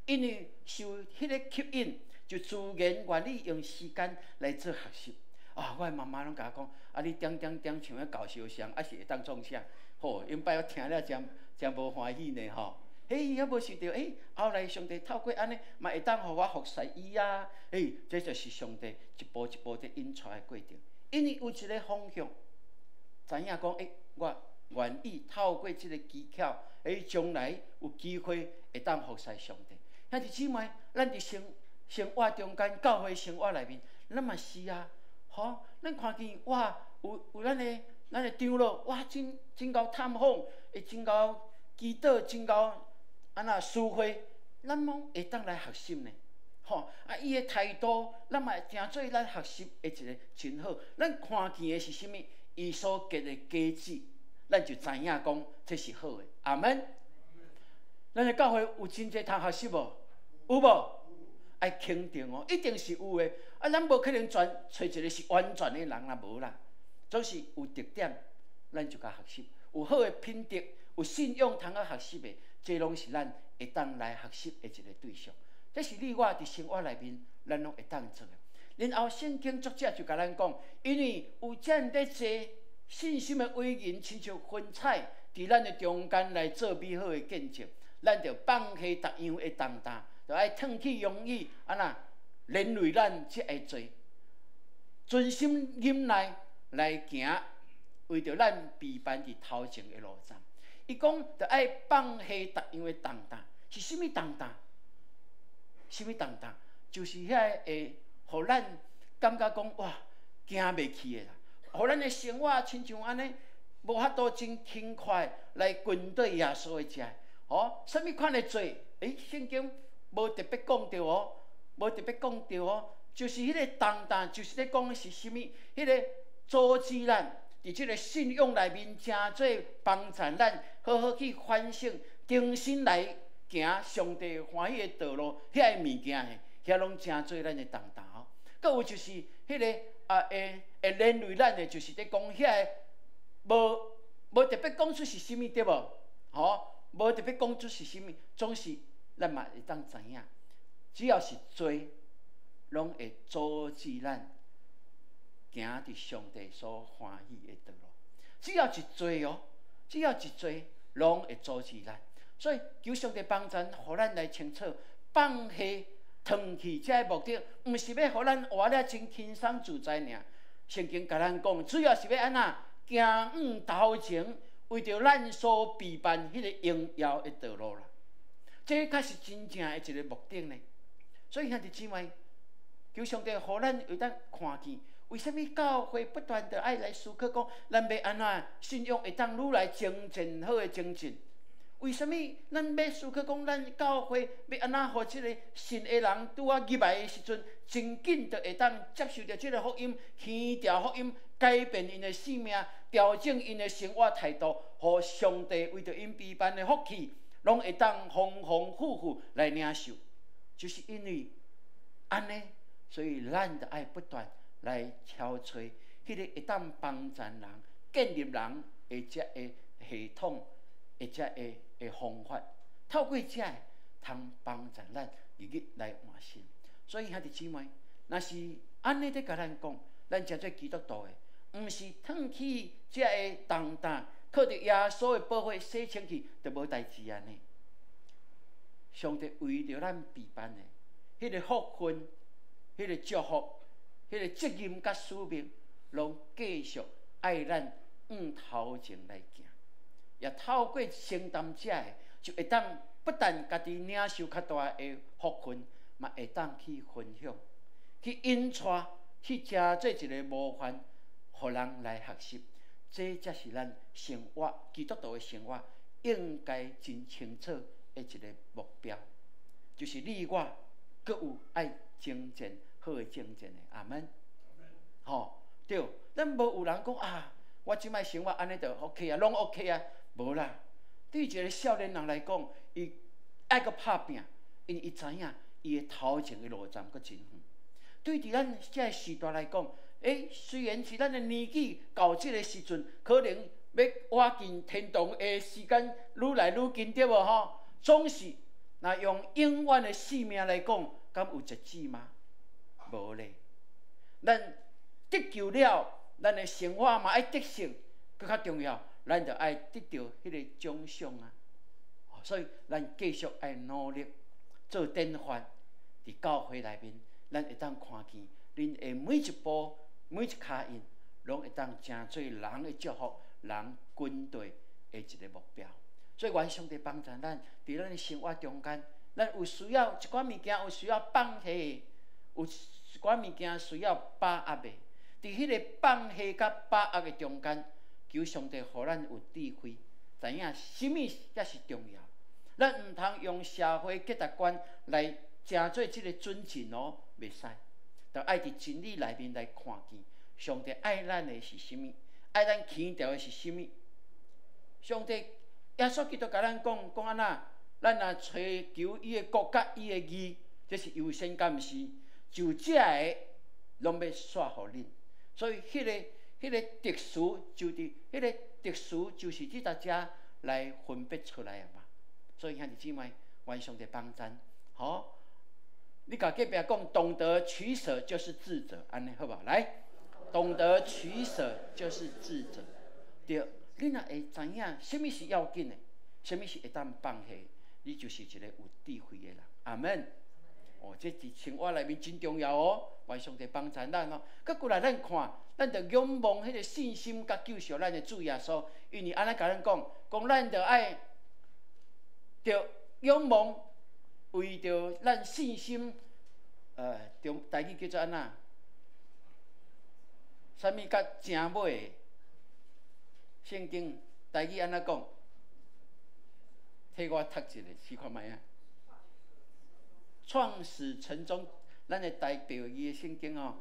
因為受彼个吸引，就自然願意用時間來做學習。啊，我的媽媽攏共我講，啊，你點點點像彼搞笑聲，啊是會當創啥？吼，以擺我聽了誠誠無歡喜呢吼。嘿，猶無想著，欸，後來上帝透過按呢，嘛會當予我服侍伊啊。欸，這就是上帝一步一步佇引帶的過程。因為有一个方向，知影講，欸，我願意透過這个技巧，欸，將來有機會會當服侍上帝。兄弟姊妹，咱佇生生活中間，教會生活內面，咱嘛是啊，吼，咱看見哇，有有咱的咱的長老，哇，真真𠢕探訪，會真𠢕祈禱，真𠢕按怎思會，咱攏會當來學習呢，吼，啊，伊的態度，咱嘛會成做咱學習的一个真好。咱看見的是啥物？伊所結的果子，咱就知影講這是好的。阿門。咱的教會有真濟通學習無？有無？愛肯定哦，一定是有的。啊，咱無可能全揣一个是完全的人啦，無啦。總是有特點，咱就共學習；有好的品德，有信仰通好學習的，這攏是咱會當來學習的一个對象。這是你我佇生活內面，咱攏會當做的。然後聖經作者就共咱講，因為有遮爾濟信心的偉人，親像雲彩，佇咱的中間來做美好的見證，咱著放下逐樣的重擔，著愛褪去容易按怎連累咱這个罪，存心忍耐來行，為著咱備辦佇頭前的路站。伊講著愛放下逐樣的重擔，是啥物重擔？啥物重擔？就是遐个會予咱感覺講哇，行袂去的啦，予咱的生活親像按呢，無法度真輕快來跟對耶穌的遮。哦，啥物款的罪？欸，聖經無特別講著哦，無特別講著哦，就是彼個重擔，就是咧講的是啥物？彼个阻止咱佇這个信仰內面，誠做幫助咱好好去反省，重新來行上帝歡喜的道路，遐个物件的，遐攏誠做咱的重擔哦。閣有就是彼个啊，會會連累咱的，就是咧講遐个無無特別講出是啥物對無？吼，無特別講出是啥物，總是咱嘛會當知影，只要是罪，攏會阻止咱行佇上帝所歡喜的道路。只要一罪哦，只要一罪，攏會阻止咱。所以求上帝幫助，予咱來清楚放下、褪去這个目的，毋是欲予咱活了真輕鬆自在爾。聖經共咱講，主要是欲按怎行往頭前，為著咱所備辦彼个榮耀的道路啦。這才是真正的一个目的呢。所以兄弟姊妹，求上帝予咱會當看見，為啥物教會不斷的愛來思考講，咱欲按怎信仰會當愈來精進，好的精進？為啥物咱欲思考講，咱教會欲按怎予這个信的人拄仔入來的時陣，真緊就會當接受著這个福音，耳著福音，改變𪜶的生命，調整𪜶的生活態度，予上帝為著𪜶備辦的福氣，攏會當豐豐富富來領受。就是因為按呢，所以咱就愛不斷來敲揣彼个會當幫助人、建立人的這个系統的這个的方法，透過這个通幫助咱日日來換新。所以兄弟姊妹，若是按呢咧共咱講，咱成做基督徒的，毋是褪去這个重擔，靠著耶穌的寶血洗清氣，就無代誌按呢。上帝為著咱備辦的，彼个福分、彼个祝福、彼个責任佮使命，攏繼續愛咱向頭前來行，也透過承擔這个，就會當不但家己領受較大的福分，嘛會當去分享、去引帶、去成做一个模範，予人來學習。這才是咱生活基督徒的生活應該真清楚的一個目標，就是你我閣有愛精進。好的精進的，阿門。吼，對，咱無有人講啊，我這擺生活按呢就 OK 啊，攏 OK 啊，無啦。對一个少年人來講，伊愛閣拍拚，因為伊知影伊的頭前的路程閣真遠。對佇咱這个時代來講，雖然是咱的年紀到這个時陣，可能欲倚近天堂的時間愈來愈近，對無吼？總是若用永遠的生命來講，敢有截止嗎？無咧。咱得救了，咱的生活嘛愛得勝，閣較重要，咱就愛得著彼個獎賞啊！所以咱繼續愛努力做典範，佇教會內面，咱會當看見恁的每一步、每一跤印，攏會當成做人的祝福、人軍隊的一个目標。所以願上帝幫助咱，佇咱的生活中間，咱有需要一寡物件，有需要放下，有一寡物件需要把握的。佇彼个放下佮把握的中間，求上帝予咱有智慧，知影啥物才是重要。咱毋通用社會價值觀來成做這个準繩哦，袂使。著愛佇真理內面來看見，上帝愛咱的是啥物，愛咱強調的是啥物。上帝耶穌基督共咱講講按怎，咱若揣求伊的國佮伊的義，這是優先敢毋是？就這个攏欲煞予恁。所以彼个特殊就佇彼个特殊就是佇大家來分別出來的嘛。所以兄弟姊妹，願上帝幫贊，好。你共隔壁講，懂得取捨就是智者，按呢好無？來，懂得取捨就是智者。對，你若會知影啥物是要緊的，啥物是會當放下，你就是一个有智慧的人。阿門。哦，這佇生活內面真重要哦。願上帝幫助咱哦。閣過來咱看，咱著仰望彼个信心佮救贖咱的主耶穌，因為按呢共咱講，講咱著愛著仰望，為著咱信心，中台語叫做按怎？啥物佮正尾？聖經台語按怎講？替我讀一下，試看覓啊？創始成終，咱的台語的聖經吼，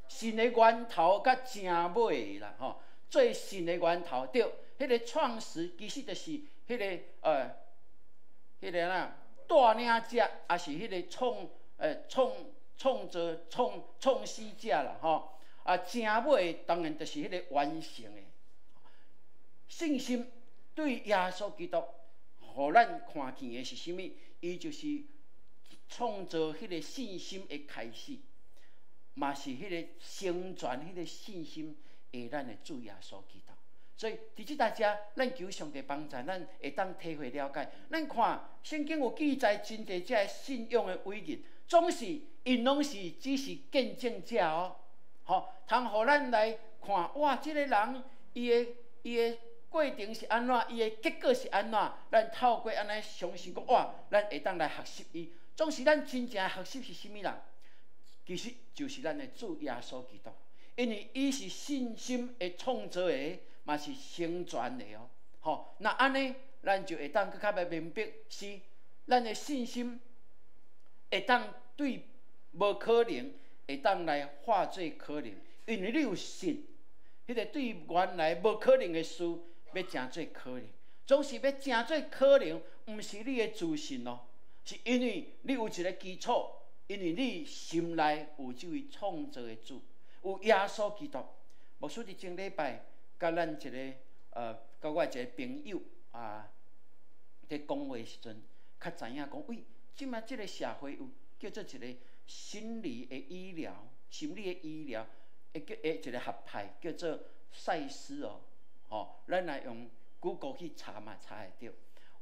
信的源頭佮正尾啦，吼，做信的源頭對，彼个創始其實就是彼个哪帶領者，抑是彼个創造、創始者啦，吼。啊，正尾當然就是彼个完成的信心，對耶穌基督，予咱看見的是啥物？伊就是創造彼个信心的開始，嘛是彼个成全彼个信心的咱的主耶穌基督。所以，佇這搭遮，咱求上帝幫助，咱會當體會了解。咱看聖經有記載真濟這个信仰的偉人，總是𪜶攏是只是見證者哦。吼，通予咱來看，哇，這个人伊的過程是按怎，伊的結果是按怎，咱透過按呢相信講，哇，咱會當來學習伊。總是咱真正學習是啥物啦？其實就是咱的主耶穌基督，因為伊是信心的創造的，嘛是成全的哦。吼，若按呢，咱就會當閣較欲明白，是咱的信心會當對無可能，會當來化做可能，因為你有信，彼個對原來無可能的事，欲成做可能，總是欲成做可能，毋是你的自信哦，是因為你有一個基礎，因為你心內有這位創造的主，有耶穌基督。牧師佇前禮拜，佮咱一个佮我一个朋友啊，佇講話時陣，較知影講，喂，這馬這个社會有叫做一個心理的醫療，心理的醫療，會叫會一個學派叫做賽斯哦，吼，咱來用 Google 去查嘛，查會著。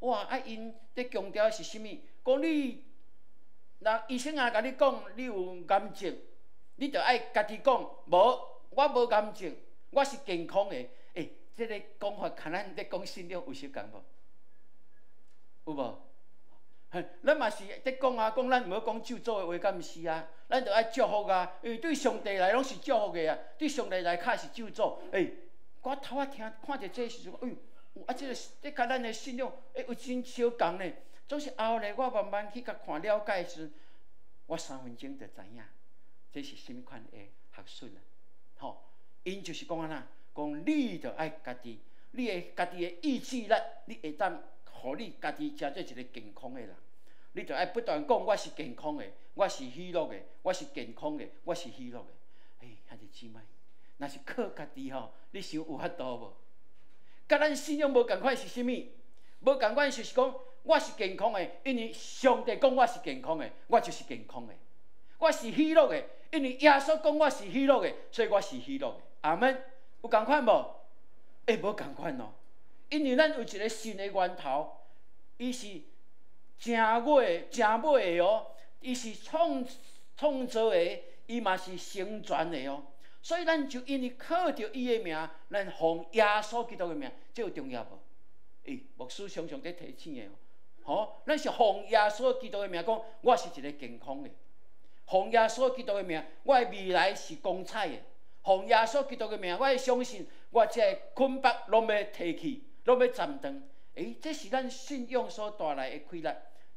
哇！啊，𪜶佇強調是啥物？講你，若醫生啊共你講你有癌症，你著愛家己講，無，我無癌症，我是健康的。欸，這个講法，佮咱佇講信仰有相仝無？有無？嘿，咱嘛是佇講啊，講咱毋好講咒詛的話，敢毋是啊？咱著愛祝福啊，因為對上帝來攏是祝福的啊，對上帝來較是咒詛。欸，我頭仔聽看著這個時陣，哎喲，啊，這个這佮咱的信仰欸有真相仝呢。總是後來我慢慢去共看了解時，我3分鐘就知影這是啥物款的學術啊。吼，𪜶就是講按怎，講你著愛家己，你的家己的意志力，你會當予你家己成做一個健康的人。你著愛不斷講我是健康的，我是喜樂的，我是健康的，我是喜樂的。欸，兄弟姊妹，若是靠家己吼，你想有法度無？佮咱信仰無仝款是啥物？無仝款就是講我是健康的，因為上帝講我是健康的，我就是健康的。我是喜樂的，因為耶穌講我是喜樂的，所以我是喜樂的。阿們，有仝款無？欸，無仝款哦。因為咱有一個信的源頭，伊是誠尾、誠尾的哦，伊是創造的，伊嘛是成全的哦。所以咱就因為靠著伊的名，咱奉耶穌基督的名，這有重要無？欸，牧師常常佇提醒的哦。吼，咱是奉耶穌基督的名講，我是一個健康的。奉耶穌基督的名，我的未來是光彩的。奉耶穌基督的名，我會相信我這个捆綁攏欲提去，攏欲斬斷。欸，這是咱信仰所帶來的氣力。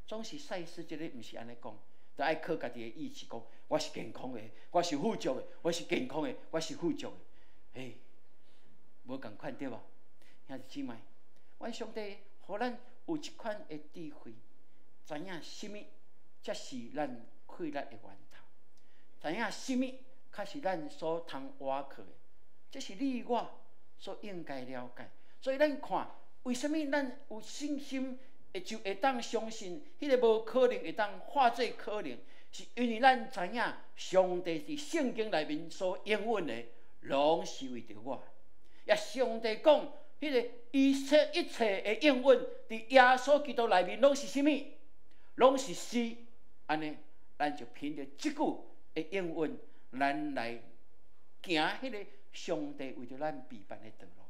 總是賽斯這个毋是按呢講，著愛靠家己的意志講，我是健康的，我是富足的，我是健康的，我是富足的。欸，無仝款對無？兄弟姊妹，阮上帝予咱有這款的智慧，知影啥物才是咱氣力的源頭，知影啥物較是咱所通倚靠的，這是你我所應該了解。所以咱看，為啥物咱有信心，會就會當相信，彼个無可能會當化做可能，是因為咱知影上帝佇聖經內面所應允的，攏是為著我。也上帝講，彼个一切一切的應允，佇耶穌基督內面攏是啥物？攏是是。按呢，咱就憑著這句的應允，咱來行彼个上帝為著咱備辦的道路。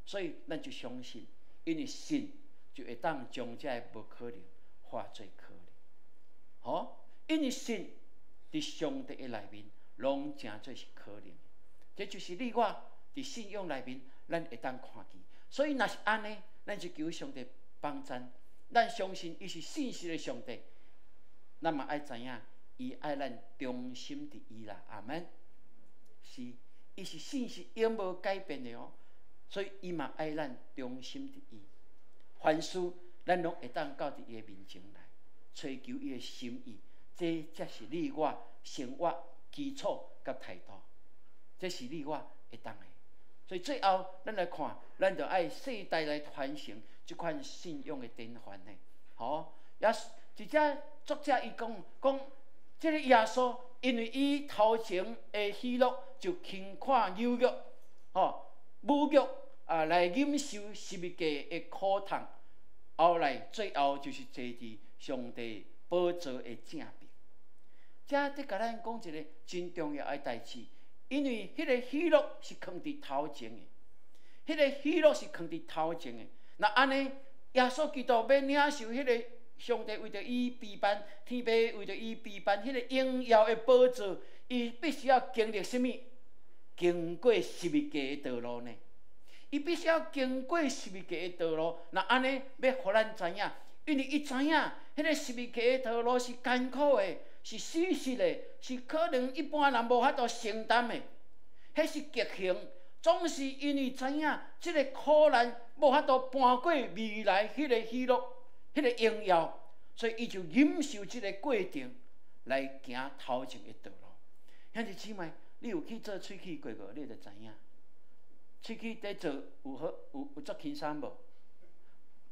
所以，咱就相信，因為信就會當將這个無可能化做可能。吼，因為信佇上帝的內面，攏成做是可能的。這就是你我佇信仰內面，咱會當看見。所以，若是按呢，咱就求上帝幫贊。咱相信伊是信實的上帝，咱嘛愛知影，伊愛咱忠心佇伊啦。阿們，是，伊是信實永無改變的哦。所以，伊嘛愛咱忠心佇伊。凡事，咱攏會當到佇伊的面前來，揣求伊的心意。這才是你我生活基礎佮態度。這是你我會當的。所以最後，咱來看，咱就愛世代來傳承這款信仰的典範呢。吼，也是一隻作者伊講講，這个耶穌因為伊頭前的喜樂，就輕看侮辱，吼，侮辱啊，來忍受十字架的苦痛。後來最後就是坐佇上帝寶座的正邊。這佇共咱講一个真重要的代誌，因為彼个喜樂是囥佇頭前的，彼个喜樂是囥佇頭前的。若按呢，耶穌基督欲領受彼个上帝為著伊備辦，天父為著伊備辦彼个榮耀的寶座，伊必須要經歷啥物？經過十字架的道路呢？伊必須要經過十字架的道路。若按呢，欲予咱知影，因為伊知影，彼個十字架的道路是艱苦的，是死實的，是可能一般人無法度承擔的，彼是極刑。總是因為知影，這个苦難無法度瞞過未來彼个喜樂、彼个榮耀，所以伊就忍受這个過程來行頭前的道路。兄弟姊妹，你有去做喙齒過無？你就知影，喙齒佇做有好有有足輕鬆無？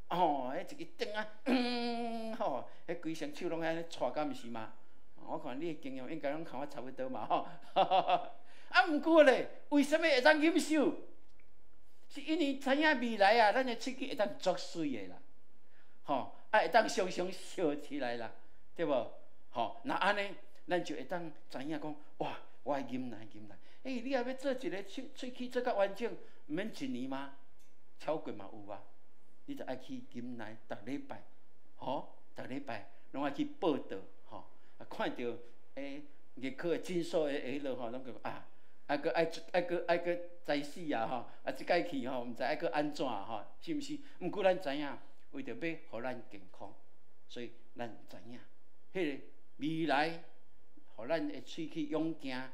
吼，彼一个釘仔，嗯，吼，彼規身手攏按呢掣敢毋是嗎？我看你的經驗應該攏共我差不多嘛，吼。啊，毋過咧，為啥物會當忍受？是因為知影未來啊，咱的喙齒會當足媠的啦，吼，啊會當常常笑起來啦，對無？吼，若按呢，咱就會當知影講，哇，我愛忍耐忍耐。欸，你若欲做一个喙齒做較完整，毋免一年嗎？超過嘛有啊。你著愛去忍耐，逐禮拜，吼，逐禮拜攏愛去報到，吼，啊，看著欸牙科的診所的彼落吼，攏講啊，啊閣愛愛閣愛閣知死啊吼，啊這擺去吼，毋知愛閣按怎吼，是毋是？毋過咱知影，為著欲予咱健康，所以咱知影，彼个未來，予咱的喙齒勇健，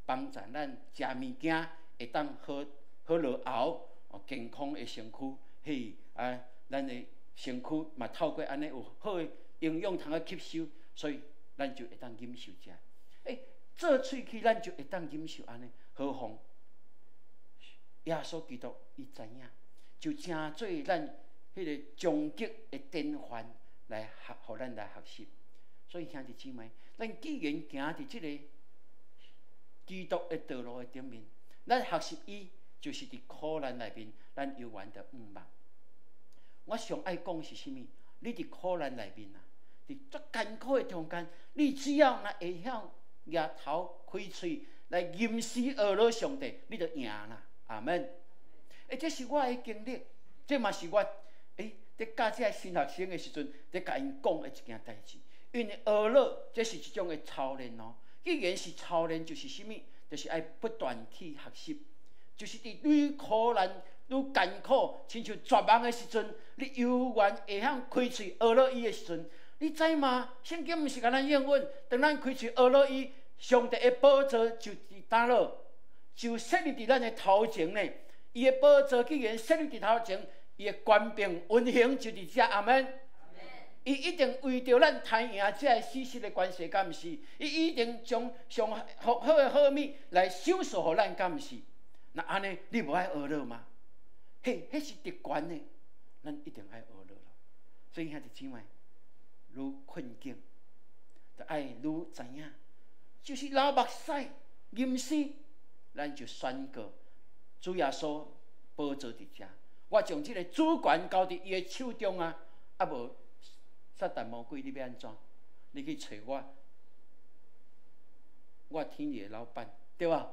幫助咱食物件會當好好落喉，哦，健康的身軀，彼啊，咱的身軀嘛透過按呢有好的營養通去吸收，所以咱就會當忍受這。欸，做喙齒咱就會當忍受按呢，何況耶穌基督伊知影，就成做咱彼个終極的典範來學，予咱來學習。所以兄弟姊妹，咱既然行佇這个基督的道路的頂面，咱學習伊，就是佇苦難內面，咱猶原著向望。我上愛講是啥物？你佇苦難內面啊，佇足艱苦的中間，你只要若會曉舉頭開喙來吟詩學樂上帝，你就贏啦。阿門。欸，這是我的經歷，這嘛是我欸佇教這个新學生的時陣，佇共𪜶講的一件代誌。因為學樂這是一種的操練哦。既然是操練，就是啥物？就是愛不斷去學習，就是佇愈苦難、愈艱苦，親像絕望的時陣，你猶原會曉開喙學樂伊的時陣，你知嗎？聖經毋是共咱應允，當咱開喙學樂伊，上帝的寶座就佇佗落，就設立佇咱的頭前呢。伊的寶座既然設立佇頭前，伊的權柄運行就佇遮。阿門。伊一定為著咱刣贏這个死實的關係，敢毋是？伊一定將上好的好物來賞賜予咱，敢毋是？若按呢，你無愛學樂嗎？彼，彼是特權的，咱一定愛學樂咯。所以兄弟姊妹，愈困境，就愛愈知影，就是流目屎、吟詩，咱就宣告主耶穌寶座佇遮，我將這个主權交佇伊的手中啊！啊無撒旦魔鬼，你欲按怎？你去揣我，我天的老闆，對無？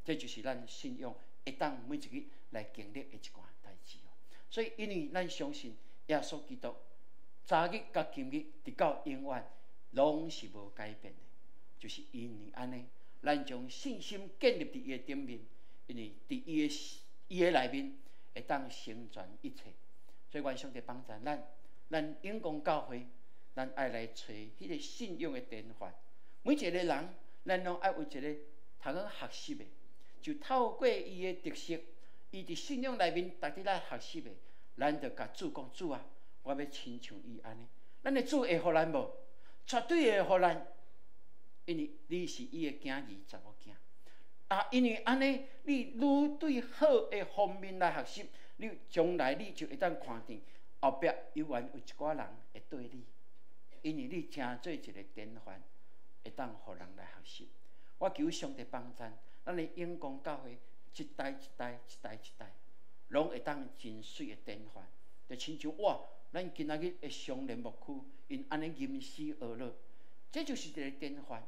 這就是咱信仰會當每一日來經歷的一寡代誌哦。所以，因為咱相信耶穌基督，昨日佮今日，直到永遠，攏是無改變的。就是因為按呢，咱將信心建立佇伊的頂面，因為佇伊的內面會當成全一切。所以，願上帝幫助咱，咱永光教會，咱愛來揣彼个信仰的典範。每一个人，咱攏愛有一个通去學習的，就透過伊的特色，伊佇信仰內面，值得咱學習的，咱就共主講：主啊，我欲親像伊按呢。咱的主會予咱無？絕對會予咱，因為你是伊的囝兒、查某囝。啊，因為按呢，你愈對好的方面來學習，你將來你就會當看見後壁猶原有一寡人會對你，因為你成做一个典範，會當予人來學習。我求上帝幫贊，咱的永光教會一代一代、一代一代，攏會當真媠的典範，就親像哇，咱今仔日的雙連牧區，𪜶按呢吟詩學樂，這就是一个典範。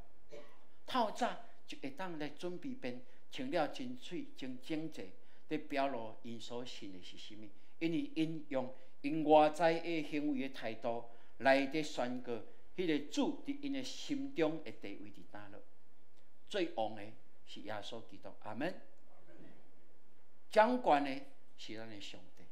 透早就會當來準備便，穿了真媠、真整齊，佇表露𪜶所信的是啥物。因為𪜶用𪜶外在的行為的態度來佇宣告，彼个主佇𪜶的心中的地位佇佗落。最王的是耶穌基督，阿門。掌權的是咱的上帝，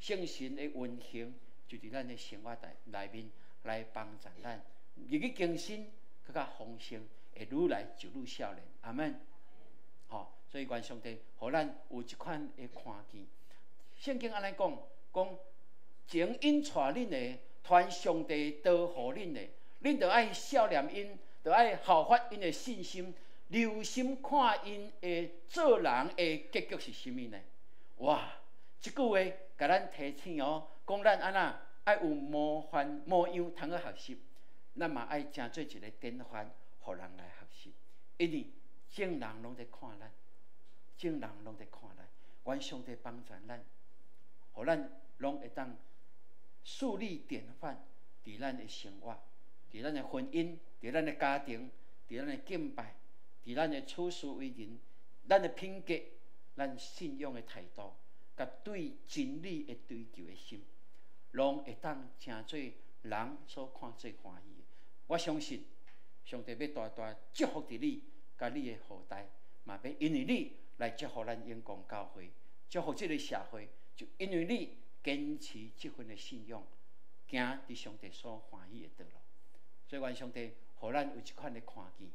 聖神的運行就佇咱的生活內面來幫助咱，日日更新，閣較豐盛，會愈來就愈少年，阿門。吼，所以願上帝予咱有這款的看見。聖經按呢講，講前𪜶帶恁的，傳上帝道予恁的，恁著愛效念𪜶，著愛效法𪜶的信心，留心看𪜶的做人的結局是啥物呢？哇！這句話共咱提醒哦，講咱按怎愛有模範模樣通去學習，咱嘛愛成做一个典範，予人來學習。因為眾人攏佇看咱，眾人攏佇看咱，願上帝幫助咱，予咱攏會當樹立典範，佇咱的生活，佇咱的婚姻，佇咱的家庭，佇咱的敬拜，佇咱的處事為人，咱的品格，咱信仰的態度，佮對真理的追求的心，攏會當成做人所看最歡喜的。我相信上帝欲大大祝福佇你，佮你的後代，嘛欲因為你來祝福咱永光教會，祝福這个社會，就因為你堅持這份的信仰，行佇上帝所歡喜的道路。所以願上帝予咱有這款的看見。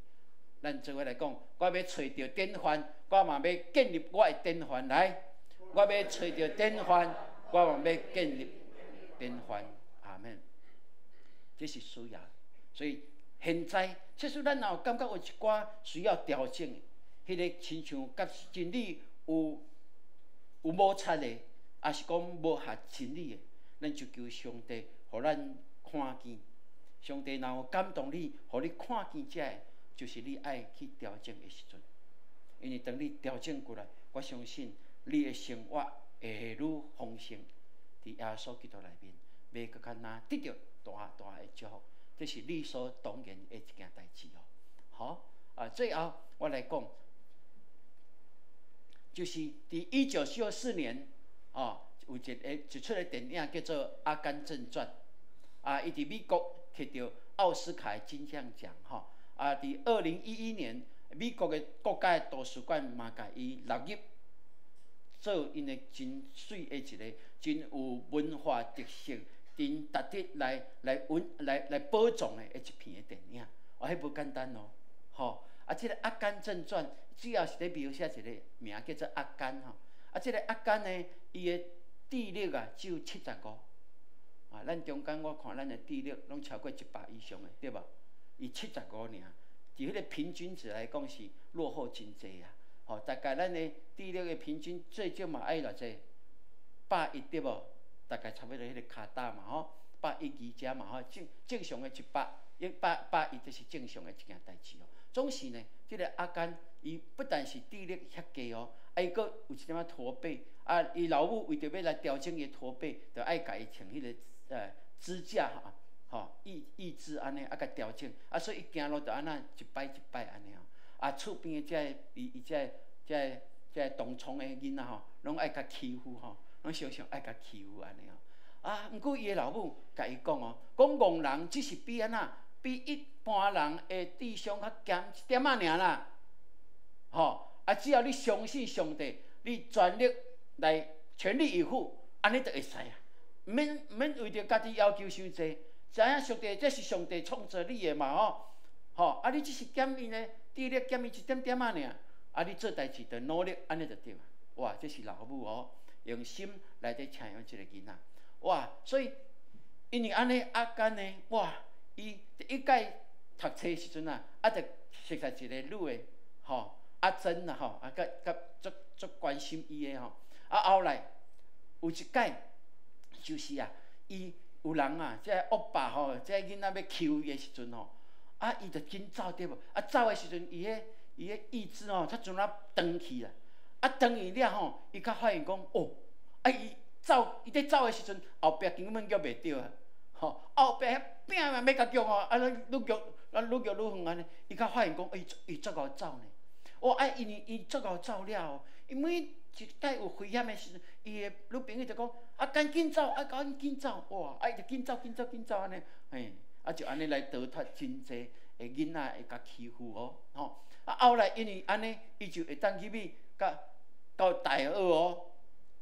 咱做伙來講，我欲揣著典範，我嘛欲建立我的典範來。我欲揣著典範，我嘛欲建立典範。阿門。這是需要，所以現在，其實咱若有感覺有一寡需要調整的，彼个親像佮真理有摩擦的，抑是講無合真理的，咱就求上帝予咱看見。上帝若有感動你，予你看見這个，就是你愛去調整的時陣。因為當你調整過來，我相信你的生活會愈豐盛，佇耶穌基督內面，欲閣較若得著大大的祝福，這是理所當然的一件代誌哦。好，啊，最後我來講，就是佇1994年，哦，有一出的電影叫做《阿甘正傳》，啊，伊佇美國摕著奧斯卡金像獎，吼，啊，佇2011年，美國的國家圖書館嘛，共伊納入做𪜶的真媠的一个真有文化特色、真值得來保藏的一片的電影，哦，彼無簡單哦，吼！啊，這个《阿甘正傳》主要是咧描寫一個名叫做阿甘吼，啊，這个阿甘呢，伊的智力啊只有75，啊，咱中間我看咱的智力攏超過100以上的，對無？伊75爾，佇彼个平均值來講是落後真濟啊！吼，大概咱的智力的平均最少嘛愛偌濟？110對無？大概差不多彼個跤踏嘛吼，112遮嘛吼，正常的100、100、110，這是正常的一件代誌哦。總是呢，這个阿甘伊不但是智力遐低哦，啊伊閣有一點仔駝背，啊伊老母為著欲來調整伊的駝背，就愛共伊穿彼个支架吼，吼義肢按呢，啊共調整，啊所以伊行路就按怎一擺一擺按呢吼，啊厝邊的這个伊伊這个這个這个同窗的囡仔吼，攏愛共欺負吼，攏常常愛共欺負按呢吼。啊，毋過伊的老母共伊講哦，講戇人只是比按怎，比一般人的智商較減一點仔爾啦，吼！啊，只要你相信上帝，你全力來全力以赴，按呢就會使啊。毋免毋免為著家己要求傷濟，知影上帝這是上帝創造你的嘛吼，吼！啊，你只是減伊呢，智力減伊一點點仔爾，啊，你做代誌就努力，按呢就對啊。哇，這是老母哦，用心來佇請養這个囡仔。哇，所以因為按呢，阿甘呢，哇，伊第一屆讀冊時陣啊，啊，就識在一個女的，吼，阿珍啊，吼，啊，佮佮足足關心伊的吼。啊，後來有一擺就是啊，伊有人啊，這個惡霸吼，這个囡仔欲欺負伊的時陣吼，啊，伊就緊走對無？啊，走的時陣，伊彼義肢吼，才陣仔斷去啦。啊，斷去了吼，伊才發現講，哦，啊，伊走，伊佇走的時陣，後壁根本攑袂著啊，吼，後壁彼餅嘛欲共攑吼，啊，愈攑，啊，愈攑愈遠按呢，伊才發現講，伊足𠢕走呢。哦，啊，因為伊足𠢕走了後，伊每一擺有危險的時陣，伊的女朋友就講，啊，趕緊走，啊，趕緊走，哇，啊，伊就緊走，緊走，緊走按呢，嘿，啊，就按呢來逃脫真濟的囡仔會共欺負哦，吼。啊，後來因為按呢，伊就會當入去佮到大學哦，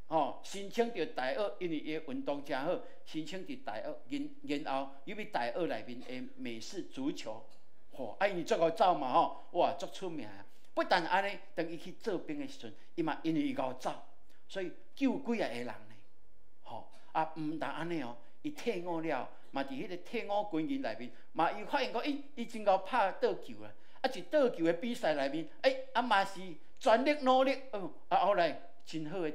吼，申請著大學，因為伊的運動誠好，申請佇大學，然後入去大學內面的美式足球，吼，啊，因為足𠢕走嘛吼，哇，足出名。不但按呢，當伊去做兵的時陣，伊嘛因為伊𠢕走，所以救幾仔個人呢，吼，啊，毋但按呢哦，伊退伍了，嘛佇彼个退伍軍人內面，嘛伊發現講，伊真𠢕拍桌球啊，啊，一桌球的比賽內面，欸，啊嘛是全力努力，哦，啊後來真好的，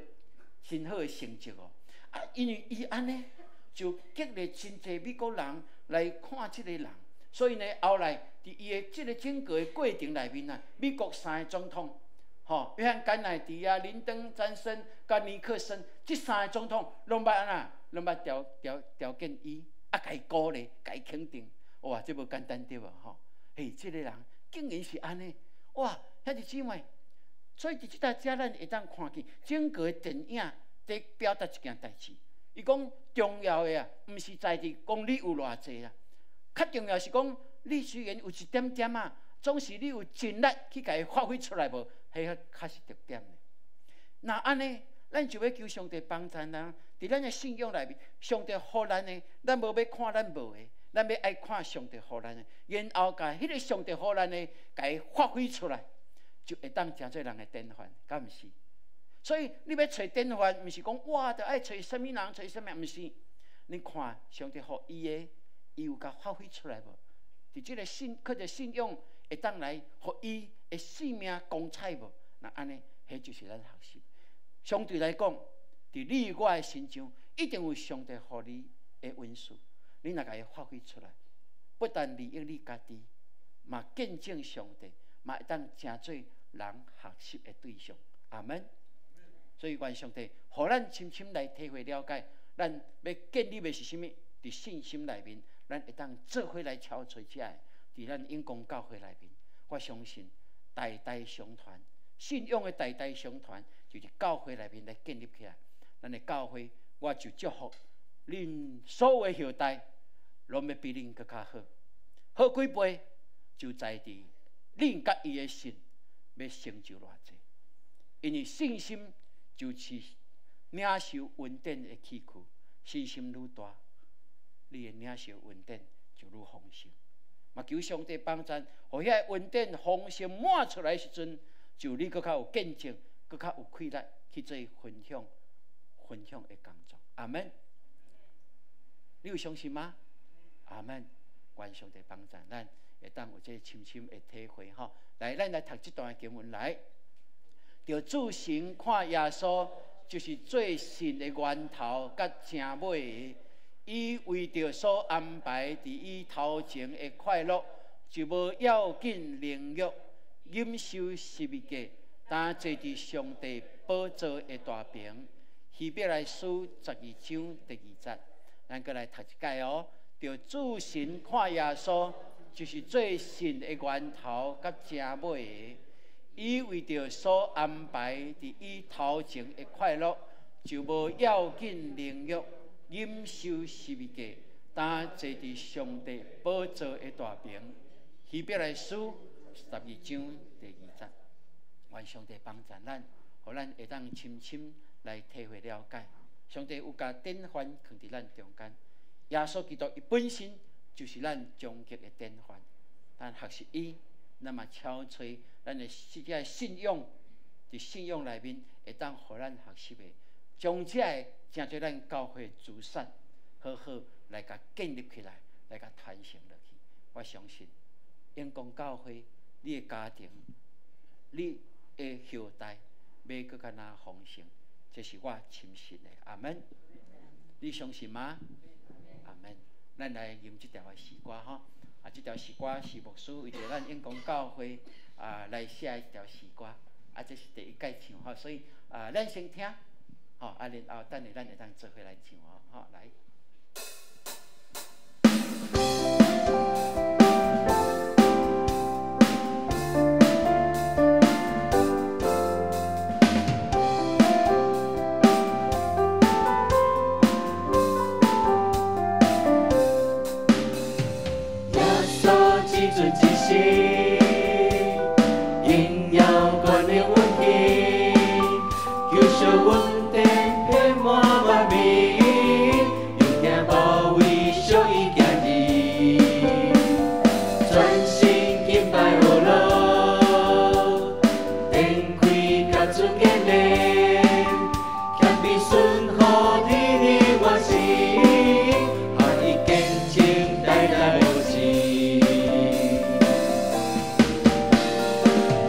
真好的成績哦，啊，因為伊按呢，就激勵真濟美國人來看這个人，所以呢，後來佇伊的這个整個的過程內面啊，美國三个總統，吼，約翰甘乃迪啊、林登、詹森、佮尼克森，這三个總統攏捌按怎，攏捌條件伊，啊，共伊鼓勵，共伊肯定，哇，這無簡單對無吼？嘿，這个人竟然是按呢，哇，兄弟姊妹，所以佇這搭遮咱會當看見整個的電影佇表達一件代誌。伊講重要的啊，毋是在佇講你有偌濟啊，較重要是講你雖然有一點點啊，總是你有盡力去共伊發揮出來無，彼個較是重點的。若按呢，咱就欲求上帝幫助咱，佇咱的信仰內面，上帝予咱的，咱無欲看咱無的，咱欲愛看上帝予咱的，然後共彼个上帝予咱的，共伊發揮出來，就會當成做人的典範，敢毋是？所以你欲揣典範，毋是講我著愛揣啥物人，揣啥物人，毋是。你看上帝予伊的，伊有共發揮出來無？佇這个信，靠著信仰會當來予伊的性命光彩無？若按呢，彼就是咱學習。相對來講，佇你我的身上，一定有上帝予你的恩賜，你若共伊發揮出來，不但利益你家己，嘛見證上帝，嘛會當成做人學習的對象。阿門。所以願上帝，予咱深深來體會了解，咱欲建立的是啥物？佇信心內面，咱會當做伙來超揣這个，佇咱永光教會內面，我相信代代相傳，信仰的代代相傳，就是教會內面來建立起來。咱的教會，我就祝福恁所有的後代，攏欲比恁閣較好，好幾倍，就在佇恁佮伊的信欲成就偌濟，因為信心就是領受恩典的器具，信心愈大，你的領受恩典就愈豐盛。嘛求上帝幫助，予遐個恩典豐盛滿出來的時陣，就你閣較有見證，閣較有氣力去做分享，分享的工作。阿門。你有相信嗎？阿門。願上帝幫助咱，會當有這個深深的體會吼。來，咱來讀這段經文來。著注神看耶穌，就是做信的源頭佮成尾的。伊為著所安排佇伊頭前的快樂，就無要緊榮辱，忍受十字架，擔坐佇上帝寶座的大爿。希伯來書12章第2節，咱閣來讀一擺哦。著注神看耶穌，就是做信的源頭佮成尾的。伊為著所安排佇伊頭前的快樂，就無要緊榮辱，忍受十字架，擔坐佇上帝寶座的大爿。希伯來書12章第2節，願上帝幫助咱，予咱會當深深來體會了解。上帝有共典範囥佇咱中間，耶穌基督伊本身就是咱終極的典範。咱學習伊，咱嘛超揣咱的這个信仰，佇信仰內面會當予咱學習的，將這个成做咱教會資產，好好來共建立起來，來共傳承落去。我相信，永光教會，你的家庭，你的後代，欲閣較若豐盛，這是我深信的。阿門。你相信嗎？阿門。咱來吟這條的詩歌吼。啊，這條詩歌是牧師為著咱永光教會啊來寫的一條詩歌。啊，這是第一擺唱吼，所以啊，咱先聽，吼，啊，然後等下咱會當做伙來唱哦，吼，來。耶穌至尊至聖，伊順服天地萬事，合伊見證代代無止。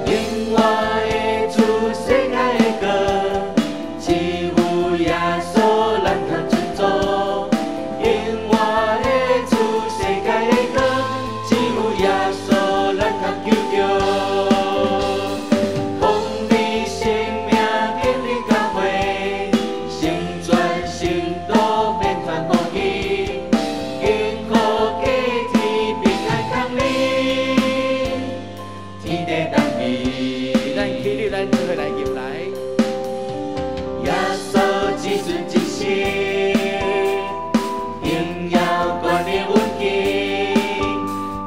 永遠的主，世界的光，只有耶穌咱通尊崇。永遠的主，世界的光，只有耶穌咱通求救。奉你聖名建立教會，成全聖徒變傳福音，幸福過天平安降臨，天地同意。咱起立，咱做伙來入來。耶穌一尊一世，榮耀權力穩健，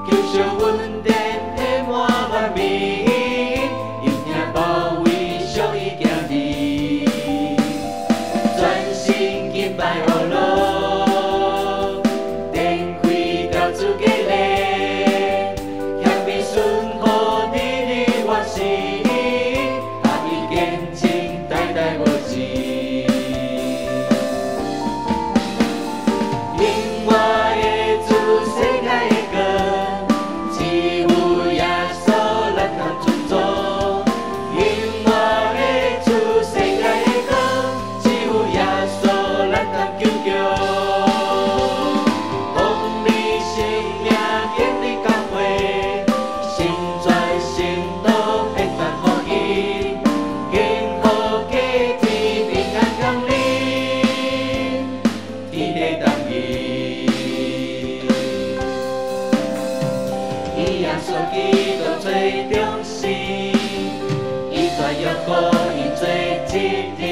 求惜恩典遍滿萬民，因聽保衛上伊行義，全心敬拜阿羅，展開教主嘅禮，謙卑順服天地萬事，合伊見證代代無止。永遠的主，世界的光，只有耶穌咱通尊崇。永遠的主，世界的光，只有耶穌咱通求救。奉你聖名建立教會，成全聖徒變傳福音，幸福過天平安降臨，天地同意。以耶穌基督做中心，以傳約福音做基地，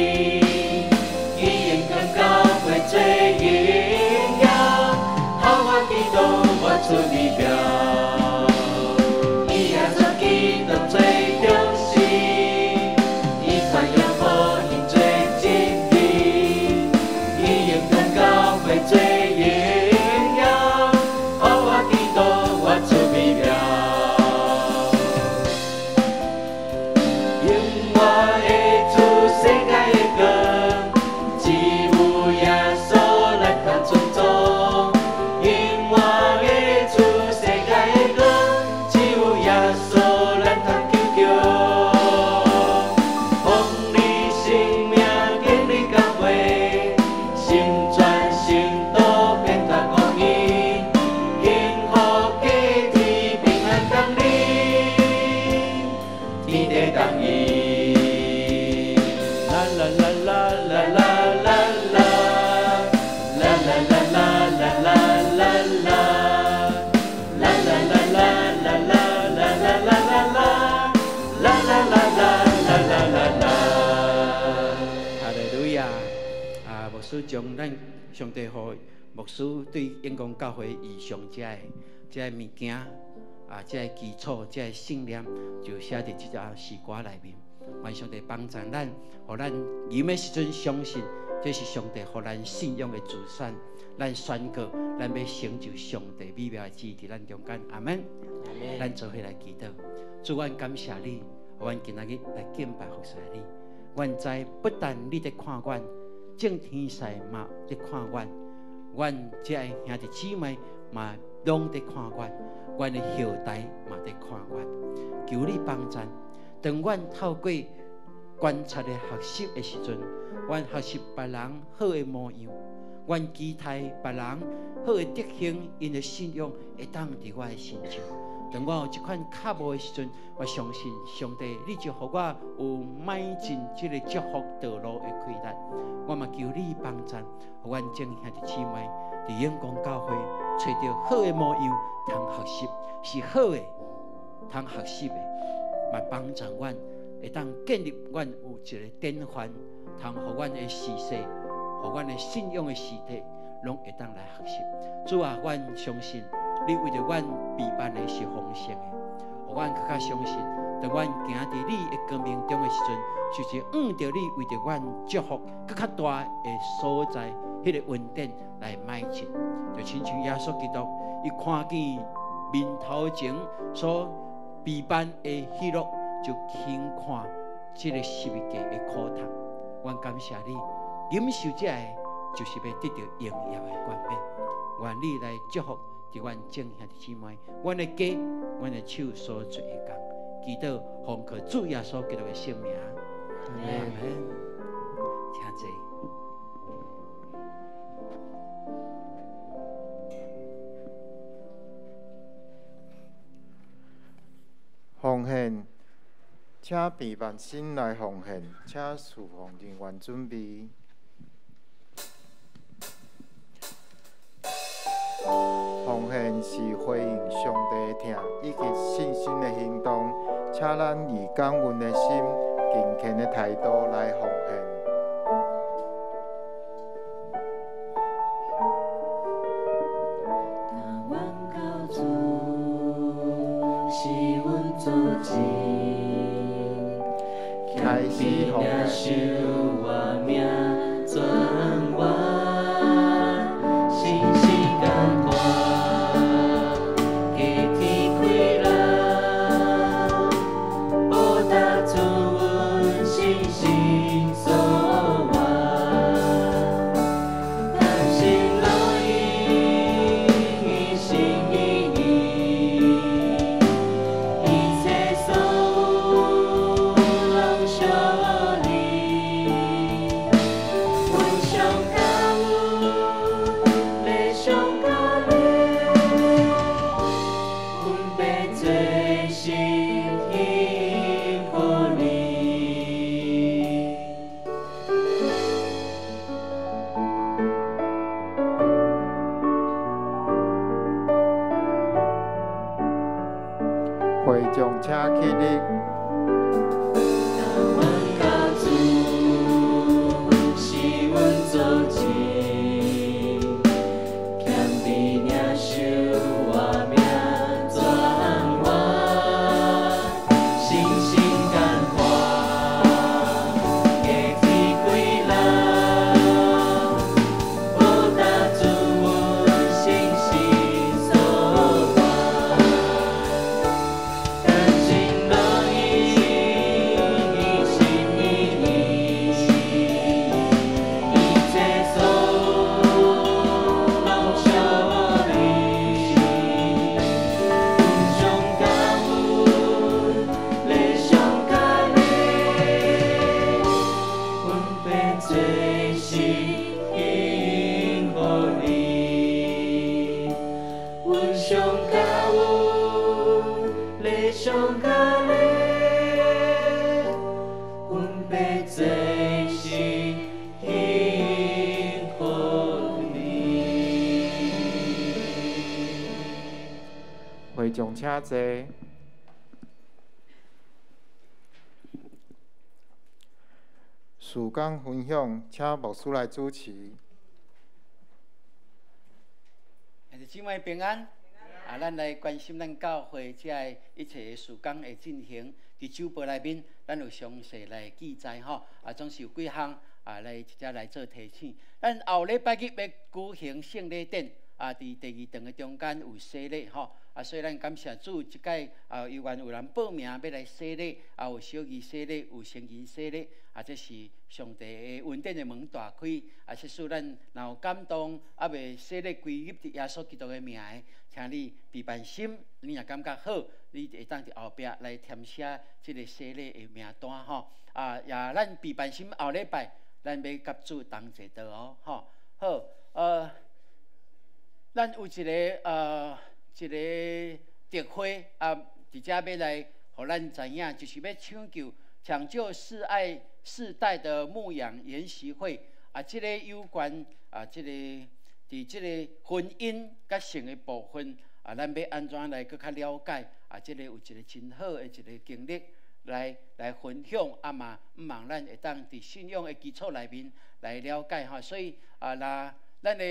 以榮光教會做榮耀，好我基督活出美妙。以耶穌基督做中心，以傳約福音做基地，以榮光教會做榮耀，好我基督活出美妙。永遠的主，世界的光，只有耶穌咱通尊崇。永遠的主，世界的光，只有耶穌咱通求救。奉你聖名建立教會，成全聖徒變傳福音，幸福過天平安降臨，天地同意。啦啦啦啦啦啦啦啦，啦啦啦啦啦啦啦啦，啦啦啦啦啦啦啦啦啦啦，啦啦啦啦啦啦啦啦。哈利路亞！啊，牧師將咱上帝予牧師對永光教會異象這个物件啊，這个基礎、這个信念，就寫佇這隻詩歌內面。願上帝幫助咱，予咱吟的時陣相信，這是上帝予咱信仰的資產。咱宣告，咱欲成就上帝美妙的旨意佇咱中間。阿門。咱做伙來祈禱，主，阮感謝你，予阮今仔日來敬拜服侍你。阮知不但你佇看阮，眾天使嘛佇看阮，阮這个兄弟姊妹嘛攏佇看阮，阮的後代嘛佇看阮。求你幫贊，當阮透過觀察的學習的時陣，阮學習別人好的模樣，阮期待別人好的德行，𪜶的信仰會當佇我的身上。當我有這款腳步的時陣，我相信上帝，你就予我有邁進這个祝福道路的氣力。我嘛求你幫贊，予阮眾兄弟姊妹佇永光教會揣著好的模樣，通學習是好的，通學習的，嘛幫助阮會當建立阮有一个典範，通予阮的時勢，予阮的信仰的實體，攏會當來學習。主啊，阮相信你為著阮備辦的是豐盛的，予阮閣較相信，當阮行佇你的光明中的時陣，就是向著你為著阮祝福閣較大的所在，彼个恩典來邁進。就親像耶穌基督，伊看見面頭前所備辦的喜樂，就輕看這个十字架的苦痛。阮感謝你，忍受這个，就是欲得著榮耀的冠冕。願你來祝福佇阮眾兄弟姊妹，阮的家，阮的手所做的工，祈禱奉靠主耶穌基督的聖名。阿門。請坐。奉獻，請備辦心來奉獻，請侍奉人員準備。奉獻是回應上帝的疼以及信心的行動，請咱以感恩的心、敬虔的態度來奉獻。開始奉獻。會眾請起立。會眾請坐。事工分享，請牧師來主持。兄弟姊妹平安。啊，咱來關心咱教會這个一切的事工的進行。佇周報內面，咱有詳細來記載吼。啊，總是有幾項啊，來直接來做提醒。咱後禮拜日欲舉行聖禮典，啊，佇第二堂的中間有洗禮吼。啊，所以咱感謝主，這擺啊，猶原有人報名欲來洗禮，啊，有小兒洗禮，有成人洗禮，啊，這是上帝的恩典的門大開。啊，這使咱若有感動，猶未洗禮歸入佇耶穌基督的名的，請你備辦心，你若感覺好，你會當佇後壁來填寫這个洗禮的名單吼。啊，也咱備辦心後禮拜，咱欲佮主同齊倒哦，吼。好，咱有一个特會啊，佇遮欲來予咱知影，就是欲搶救世愛世代的牧養研習會啊，這个有關啊，這个佇這个婚姻佮性的部分啊，咱欲按怎來閣較了解啊？這个有一个真好的一个經歷來分享啊嘛，毋望咱會當佇信仰的基礎內面來了解吼。所以啊，若咱的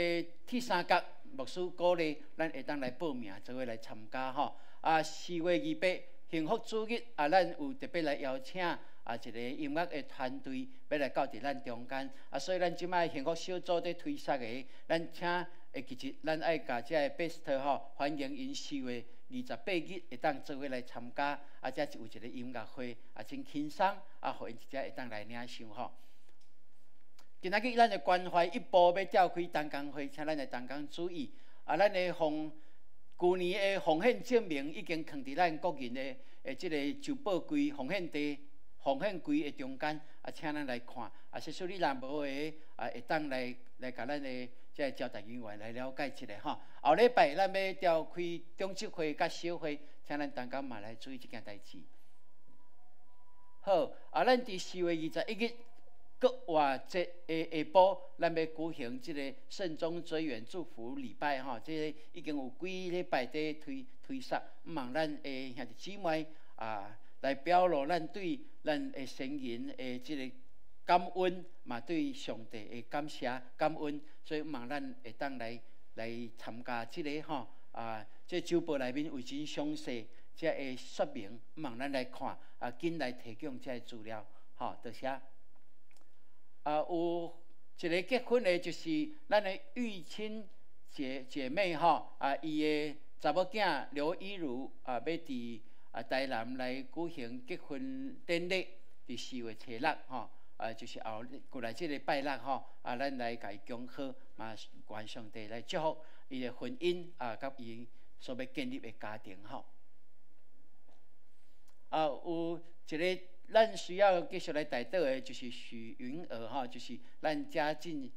鐵三角牧師鼓勵咱會當來報名，做伙來參加吼。啊，4月28幸福主日啊，咱有特別來邀請啊一個音樂的團隊欲來到佇咱中間啊，所以咱這擺幸福小組佇推捒的，咱請會記得咱愛共這个 best 吼，歡迎𪜶4月28日會當做伙來參加啊，這有一個音樂會啊，真輕鬆啊，予𪜶一隻會當來領受吼。今仔日咱的关怀一部欲召开同工会，请咱的同工注意。啊，咱的奉旧年的奉献证明已经囥佇咱各人的的这个周报柜、奉献袋、奉献柜的中间，啊，请咱来看。啊，假使你若无的，啊，会当来来共咱的这个招待人员来了解一下吼。后礼拜咱欲召开长执会佮小会，请咱同工嘛来注意这件代志。好，啊，咱伫4月21日复活节的下晡，咱欲举行这个慎终追远祝福礼拜吼，这个已经有几礼拜伫推推捒，毋望咱的兄弟姊妹啊，来表露咱对咱的先人的这个感恩，嘛对上帝的感谢感恩，所以毋望咱会当来来参加这个吼啊，这周报内面有真详细这个说明，毋望咱来看啊，紧来提供这个资料，吼，多谢。啊，有一个结婚的，就是咱的玉清姐姐妹吼，啊，伊的查某囝刘一如啊，欲伫啊台南来举行结婚典礼，伫4月初6吼，啊，就是后过来这个拜六吼，啊，咱来共伊恭贺，嘛愿上帝来祝福伊的婚姻啊，佮伊所欲建立的家庭吼。啊，有一个咱需要继续来代祷的，就是许云娥吼，就是咱嘉进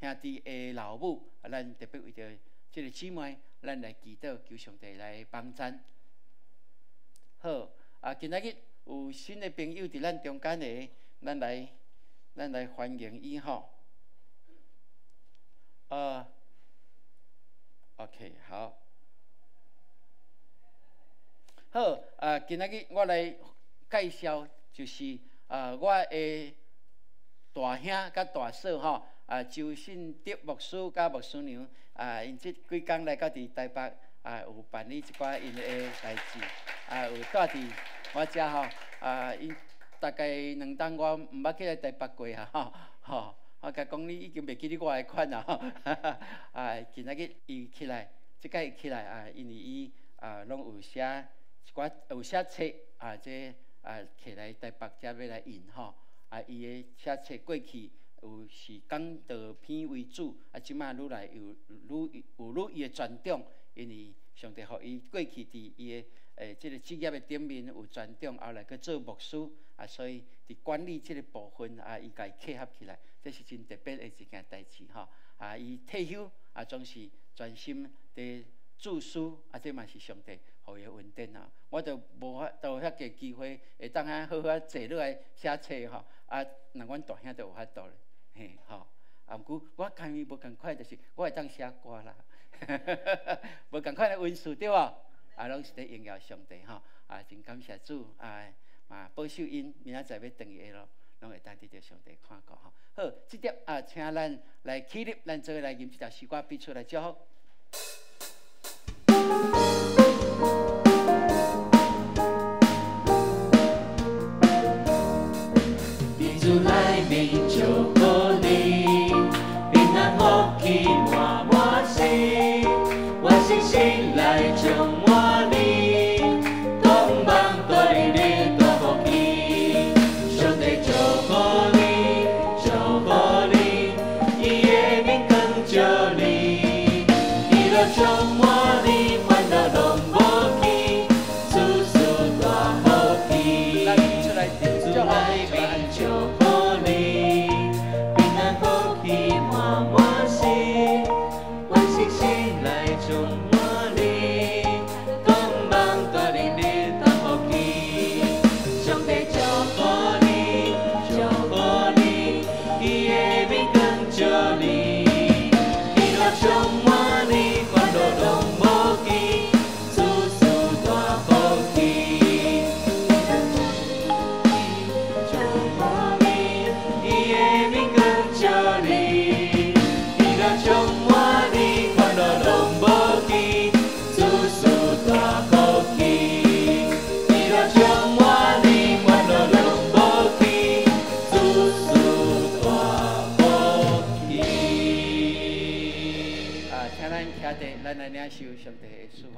兄弟的老母，啊，咱特别为著这个姊妹，咱来祈祷，求上帝来帮赞。好，啊，今仔日有新的朋友伫咱中间的，咱来欢迎伊吼。OK，好。好，啊，今仔日我来介绍，就是啊，我的大兄佮大嫂吼，啊，周信德牧师佮牧师娘，啊，𪜶这几工来到伫台北，啊，有办理一寡𪜶的代志，啊，有蹛伫我遮吼，啊，𪜶大概2冬我毋捌去来台北过啊，吼，吼，我共讲你已经袂记得我的款啊，吼，啊，今仔日伊起来，这摆伊起来啊，因为伊啊，拢有写一寡有写册啊，这啊摕来台北遮欲来印吼，啊，伊的写册过去有是讲道篇为主，啊，这摆愈来有愈有愈伊的专长，因为上帝予伊过去伫伊的这个职业的顶面有专长，后来阁做牧师，啊，所以伫管理这个部分啊，伊共伊契合起来，这是真特别的一件代志吼。啊，伊退休啊，总是专心伫著书，啊，这嘛是上帝予伊的恩典啊。我就无法度遐个机会会当遐好好坐落来写册吼，啊，若阮大兄就有法度咧，嘿吼。啊，毋过我共伊无仝款，就是我会当写歌啦，无仝款的文字对无？啊，拢是伫荣耀上帝吼，啊，真感谢主啊，嘛保守𪜶明仔载欲转去的路，拢会当得著上帝看顾吼。好，这点啊，请咱来起立，咱做伙来吟这条诗歌，彼此来祝福。伫主内面祝福你，平安福气满满心，愿信心来充满你，渴望带你的大福气，上帝祝福你，祝福你，伊的面光照你，喜乐充满你，烦恼拢无去，事事大福气。咱彼此来主祝福，内面祝福你，平安福气满满心，愿信心来充满你，渴望带领你大福气。上帝祝福你，祝福你，伊的面光照你，喜乐充满你，烦恼拢无去，事事大福气。祝福你，伊的面光照你，喜乐充满你，烦恼拢无去，事事大福气。喜乐充满你，烦恼拢无去，事事大福气。啊，请咱徛地，咱来领受上帝的祝福。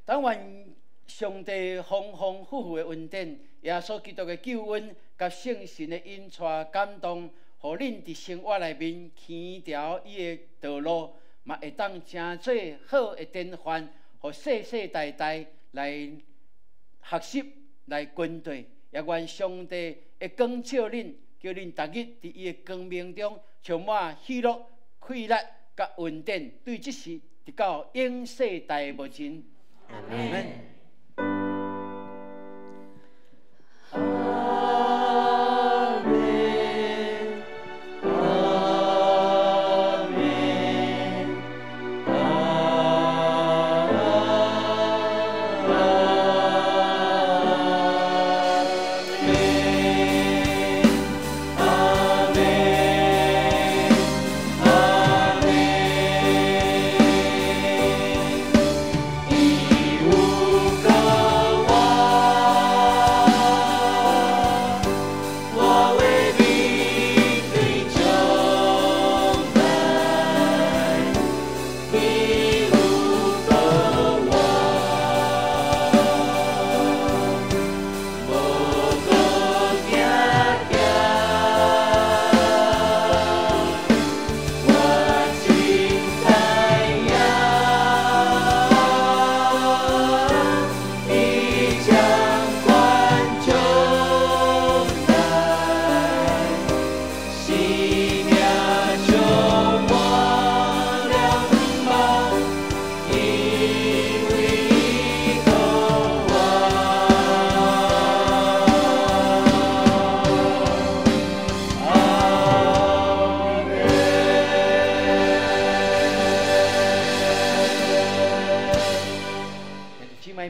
但愿上帝豐豐富富的恩典，耶穌基督的救恩，佮聖神的引帶感動，予恁佇生活內面行著伊的道路，嘛會當成做好的典範，予世世代代來學習、來跟隨。也願上帝會光照恁，叫恁逐日佇伊的光明中充滿喜樂、快樂佮恩典，對這時直到永世代無盡。阿門。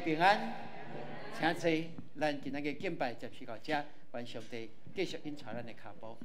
平安，請坐。咱今仔日敬拜暫時到遮，願上帝繼續引導咱的跤步。